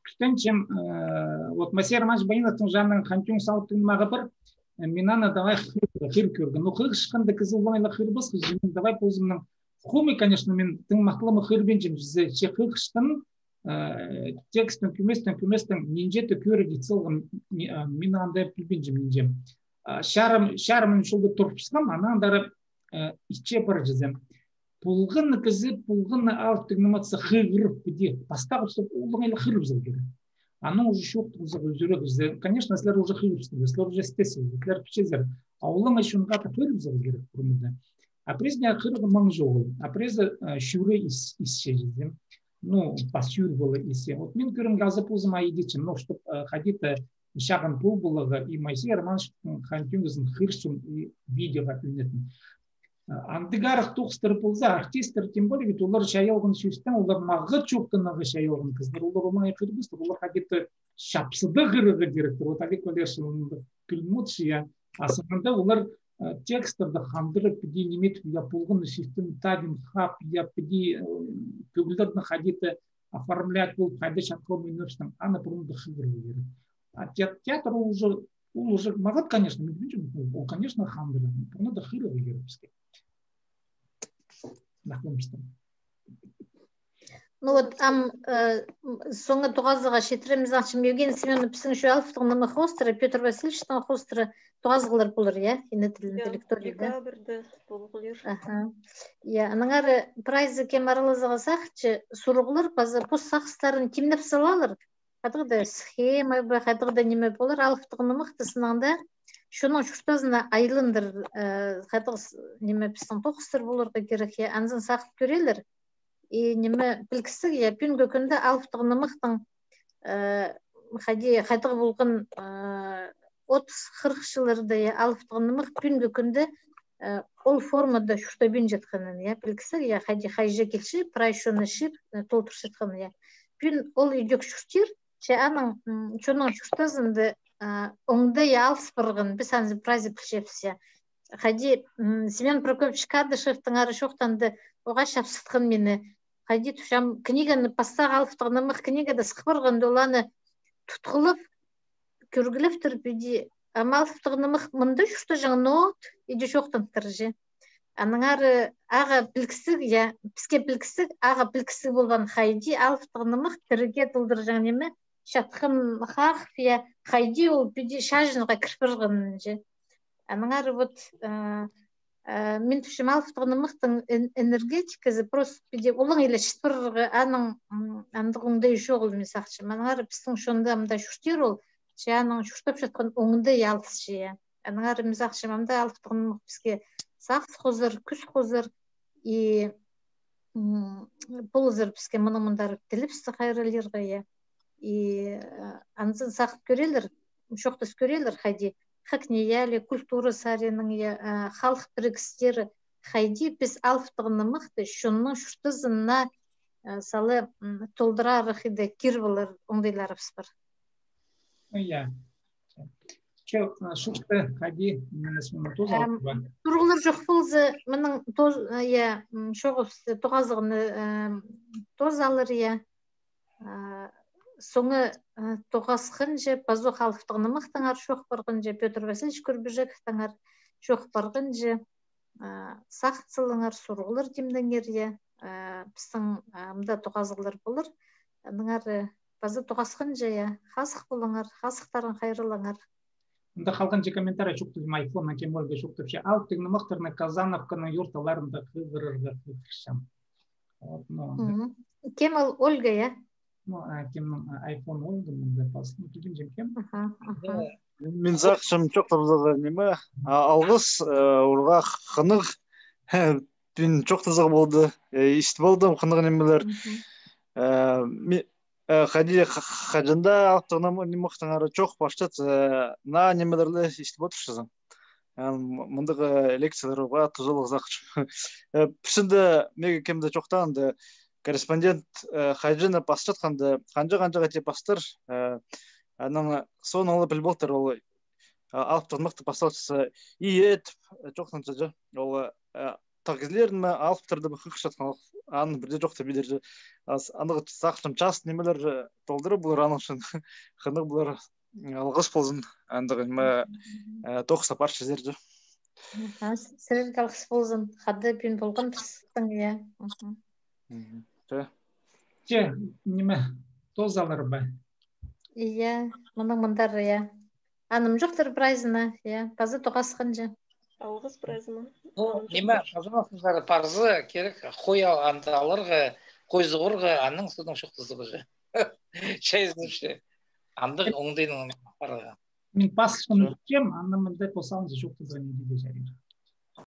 кӱстенчем, э, вот Моисей Романович Баиновтың же аның «Хантюңыс» алыптығ нымағы пар, э, мин аны давай хығырып кӧргем. Ну, хығырчатханда кізі олаңай ла хығырбас, кізі, мин давай позымның хомай, конечно, мин тың махталама хығырбинчам, че хығырчатхан, э, текстін кӧместең, кӧместең, нинҷе-де кӧріг ит салған, ми-, а, мин анда пілбинчем, нинҷе. А, чарым, чарым чолда турыбысхам, анаң андары, э, итче парчазам. Полған на кізі, полған на алыптығ нымахты хығырып, піди, пастағ тустап, олаңай ла хығырыбызарға кирек. Анаң уже чоохтабызарға ӱзӱрерге кирек. Конечно, сірер уже хығырыбыстығ, сірер уже істезер, сірер пілчезер. А олаңай чонға даа хығырыбызарға кирек, пурнада. А пірезіне хығырарға маң чоғыл, а пірезі, э, чӱрее ис-, исче чізе. Ну, пас чӱр полар исче. Вот мин кӧрімге, азы позым ай идечем, ну, чтоб, э, хайди-да чағын пол поларға, и Моисей Романович, м, «Хантюңызын» хығырчам и видеоға ӱнетін. Э, андағ арах тоғыстар полза, артисттер, тем более, ведь олар чайалған сӧстең, олар мағат чоохтанарға чайалған кізілер, олар олаңай хығырбастар, олар хайди-да чапсыда хығырарға киректер. Вот Олег Валерьевич кӱліп одырча, я. А сынында олар, э, текстерді хандырып, піди ниме итіп, я, полған сӧстің тадин хап, я, піди, э, кӧглерні хайди-да оформлять полып, хайди чатхал мин ӧстім, аны пурнада хығырарға кирек. А те-, театр ол уже, ол уже мағат, конечно, мин пілбинчем, ол, конечно, хандыра, пурнада хығырарға кирек піске. Нахлымыстым. Ну вот, ам, э, м, соңа тоғазығға читіреміз, ағаа, Евгений Семёнович, пістің чоо алыптығ нымах хоостыра, Пётр Васильевичтің хоостыра тоғазығлар полар, я, ине тілінде, я, лекторий, да? Декабрьде полғлар. Аха. Я, аннаңар прайзы кем аралазарға сағынча, сурығлар, паза пос сағыстарын тимнеп салалар. Хайдағ-да схема ба, хайдағ-да ниме полар, алыптығ нымахты сыннаң даа чонның чуртазына айландыр, э, хайдағ с-, ниме, пістің тоғыстар поларға кирек, я, анзын сағып кӧрерлер. И ниме пілгістіг, я, пӱӱнгі кӱнде алыптығ нымахтың, э, хайди, хайдағ полған, э, отыс, хырых чылларда, я, алыптығ нымах пӱӱнгі кӱнде, э, ол формада чуртабинчатханын, я, пілгістіг, я, хайди, хайҷы килче, прай чонны чыып, э, толдырчатхан, я. Пӱӱн ол идӧк чуртир, че аның, м, чонның чуртазында, а, оңдай алыс парған, піс анзы прайзы пілчебіс, я. Хайди, м, Семён Прокопьевич Кадышевтің ары чоохтаанда, оға чапсытхан мині. Хайди тіпчем, книганы пастағы алыптығ нымах книгада сых парғанда, ол аны тутхылап, кӧргілеп турып, иди, ам алыптығ нымах мында чуртаҷаң, но, иди чоохтантыр же. Аннаңар, э, ағаа пілгістіг, я, піске пілгістіг, ағаа пілгістіг полбаан, хайди алыптығ нымах тіріге толдырҷаң ниме, чатхан хағып, я, хайди ол піди чаҷынға кір парған же. Аннаңар вот, э, э, мин тіпчем, алыптығ нымахтың эн-, энергетиказы просто піди олаңай ла чіт парарға, аның, м, андағ оңдайы чоғыл, мин сағынчам. Аннаңар пістің чонда мында чуртир ол, че аның чуртапчатхан оңдайы алыс че, я. Аннаңар мин сағынчам, ам даа алыптығ нымах піске сағыс хозар, кӱс хозар, и, м, полызар піске мынаң мындар тілібісті хайраллирға, я. И, э, анзын сағып кӧрерлер, чоохтас кӧрерлер, хайди ХакНИИЯЛИ, культура саринаң, я, э, халых пірігістері, хайди піс алыптығ нымахты чонның чуртазына, э, сала, м, толдырарға, хайди кир полар оңдайларыбыс пар. Ой, я. Че, а, шуғыста, хайди, мына сынны тооза алып па? Сурығлар чох полза, мының тоз-, а, я, м, чоғыс, тоғазығны, м, тооза алар, я. А, соңы, а, тоғасханҷа, пазох алыптығ нымахтаңар чоох парғанҷа, Пётр Васильевич Курбижековтаңар чоох парғанҷа, а, сағыт салыңар, сурығлар тимнеңер, я. А, пістің, а, мында тоғазығлар полар. Аннаңар, э, паза тоғасханҷа, я, хазых полыңар, хазыхтарың хайраллаңар. Мында халғанҷа комментарий чоохтадым, айфоннаң кем Ольга чоохтапча. Алыптығ нымахтарны Казановканың юрталарында хығырарға хығырчам. Вот, ну, анда. Мгм. Кем ол Ольга, я? Ну, а, кемнің, а, айфон Ольга, мында пас. Ну, пілбинчем кем. Аха, аха. Мин сағынчам чоохтазарға ниме, а, алғыс, э, урғаа хынығ, пӱӱн чоохтазығ полды, э, истіп алдым хынығ нимелер. Мгм. Э, ми-, э, хайди, ха-, хаҷан даа алыптығ нымахтаңар чоох парчатса, э, наа нимелерні истіп одырчазың. Ан м-, мындағ, э, лекцияларға тузалығ сағынчам. Э, пісінде меге кем дее чоохтаанда, корреспондент, э, хаҷаннаң пасчатханда, ханҷа-ханҷаға тее пастыр, э, анаң соонда ол піліп алтыр, ол, э, алыптығ нымахты пасталчатса, и этіп, э, чоохтанча, ол, э, тағ кізілерні ме, алыптарны ма хығырчатхан, аны пірдее чоохтап идерҷе. Ас, андағ сағынчам, час нимелер, э, толдыра полар, аның ӱчӱн хынығ полар. Алғыс ползын, андағ ниме, э, тоғыс апарчазарҷа. Аха, с-, сірерге алғыс ползын, хада пӱӱн полған тустың, я. Аха. Мгм. Че. Че, ниме, тооза алар ба? Я, мының мындар, я. Анымҷохтар прайзына, я, паза тоғасханҷа. Алғыс прайзына. Ну, ниме, пожалуйста, парза, кирек, хой ал-, анда аларға, хой суғарға, анаң соонаң чоохтазарға. Чайзынча. Андағ оңдайнаң парарға. Мин пасчам, анаң мында пос алынҷа чоохтазарға не дее чарир.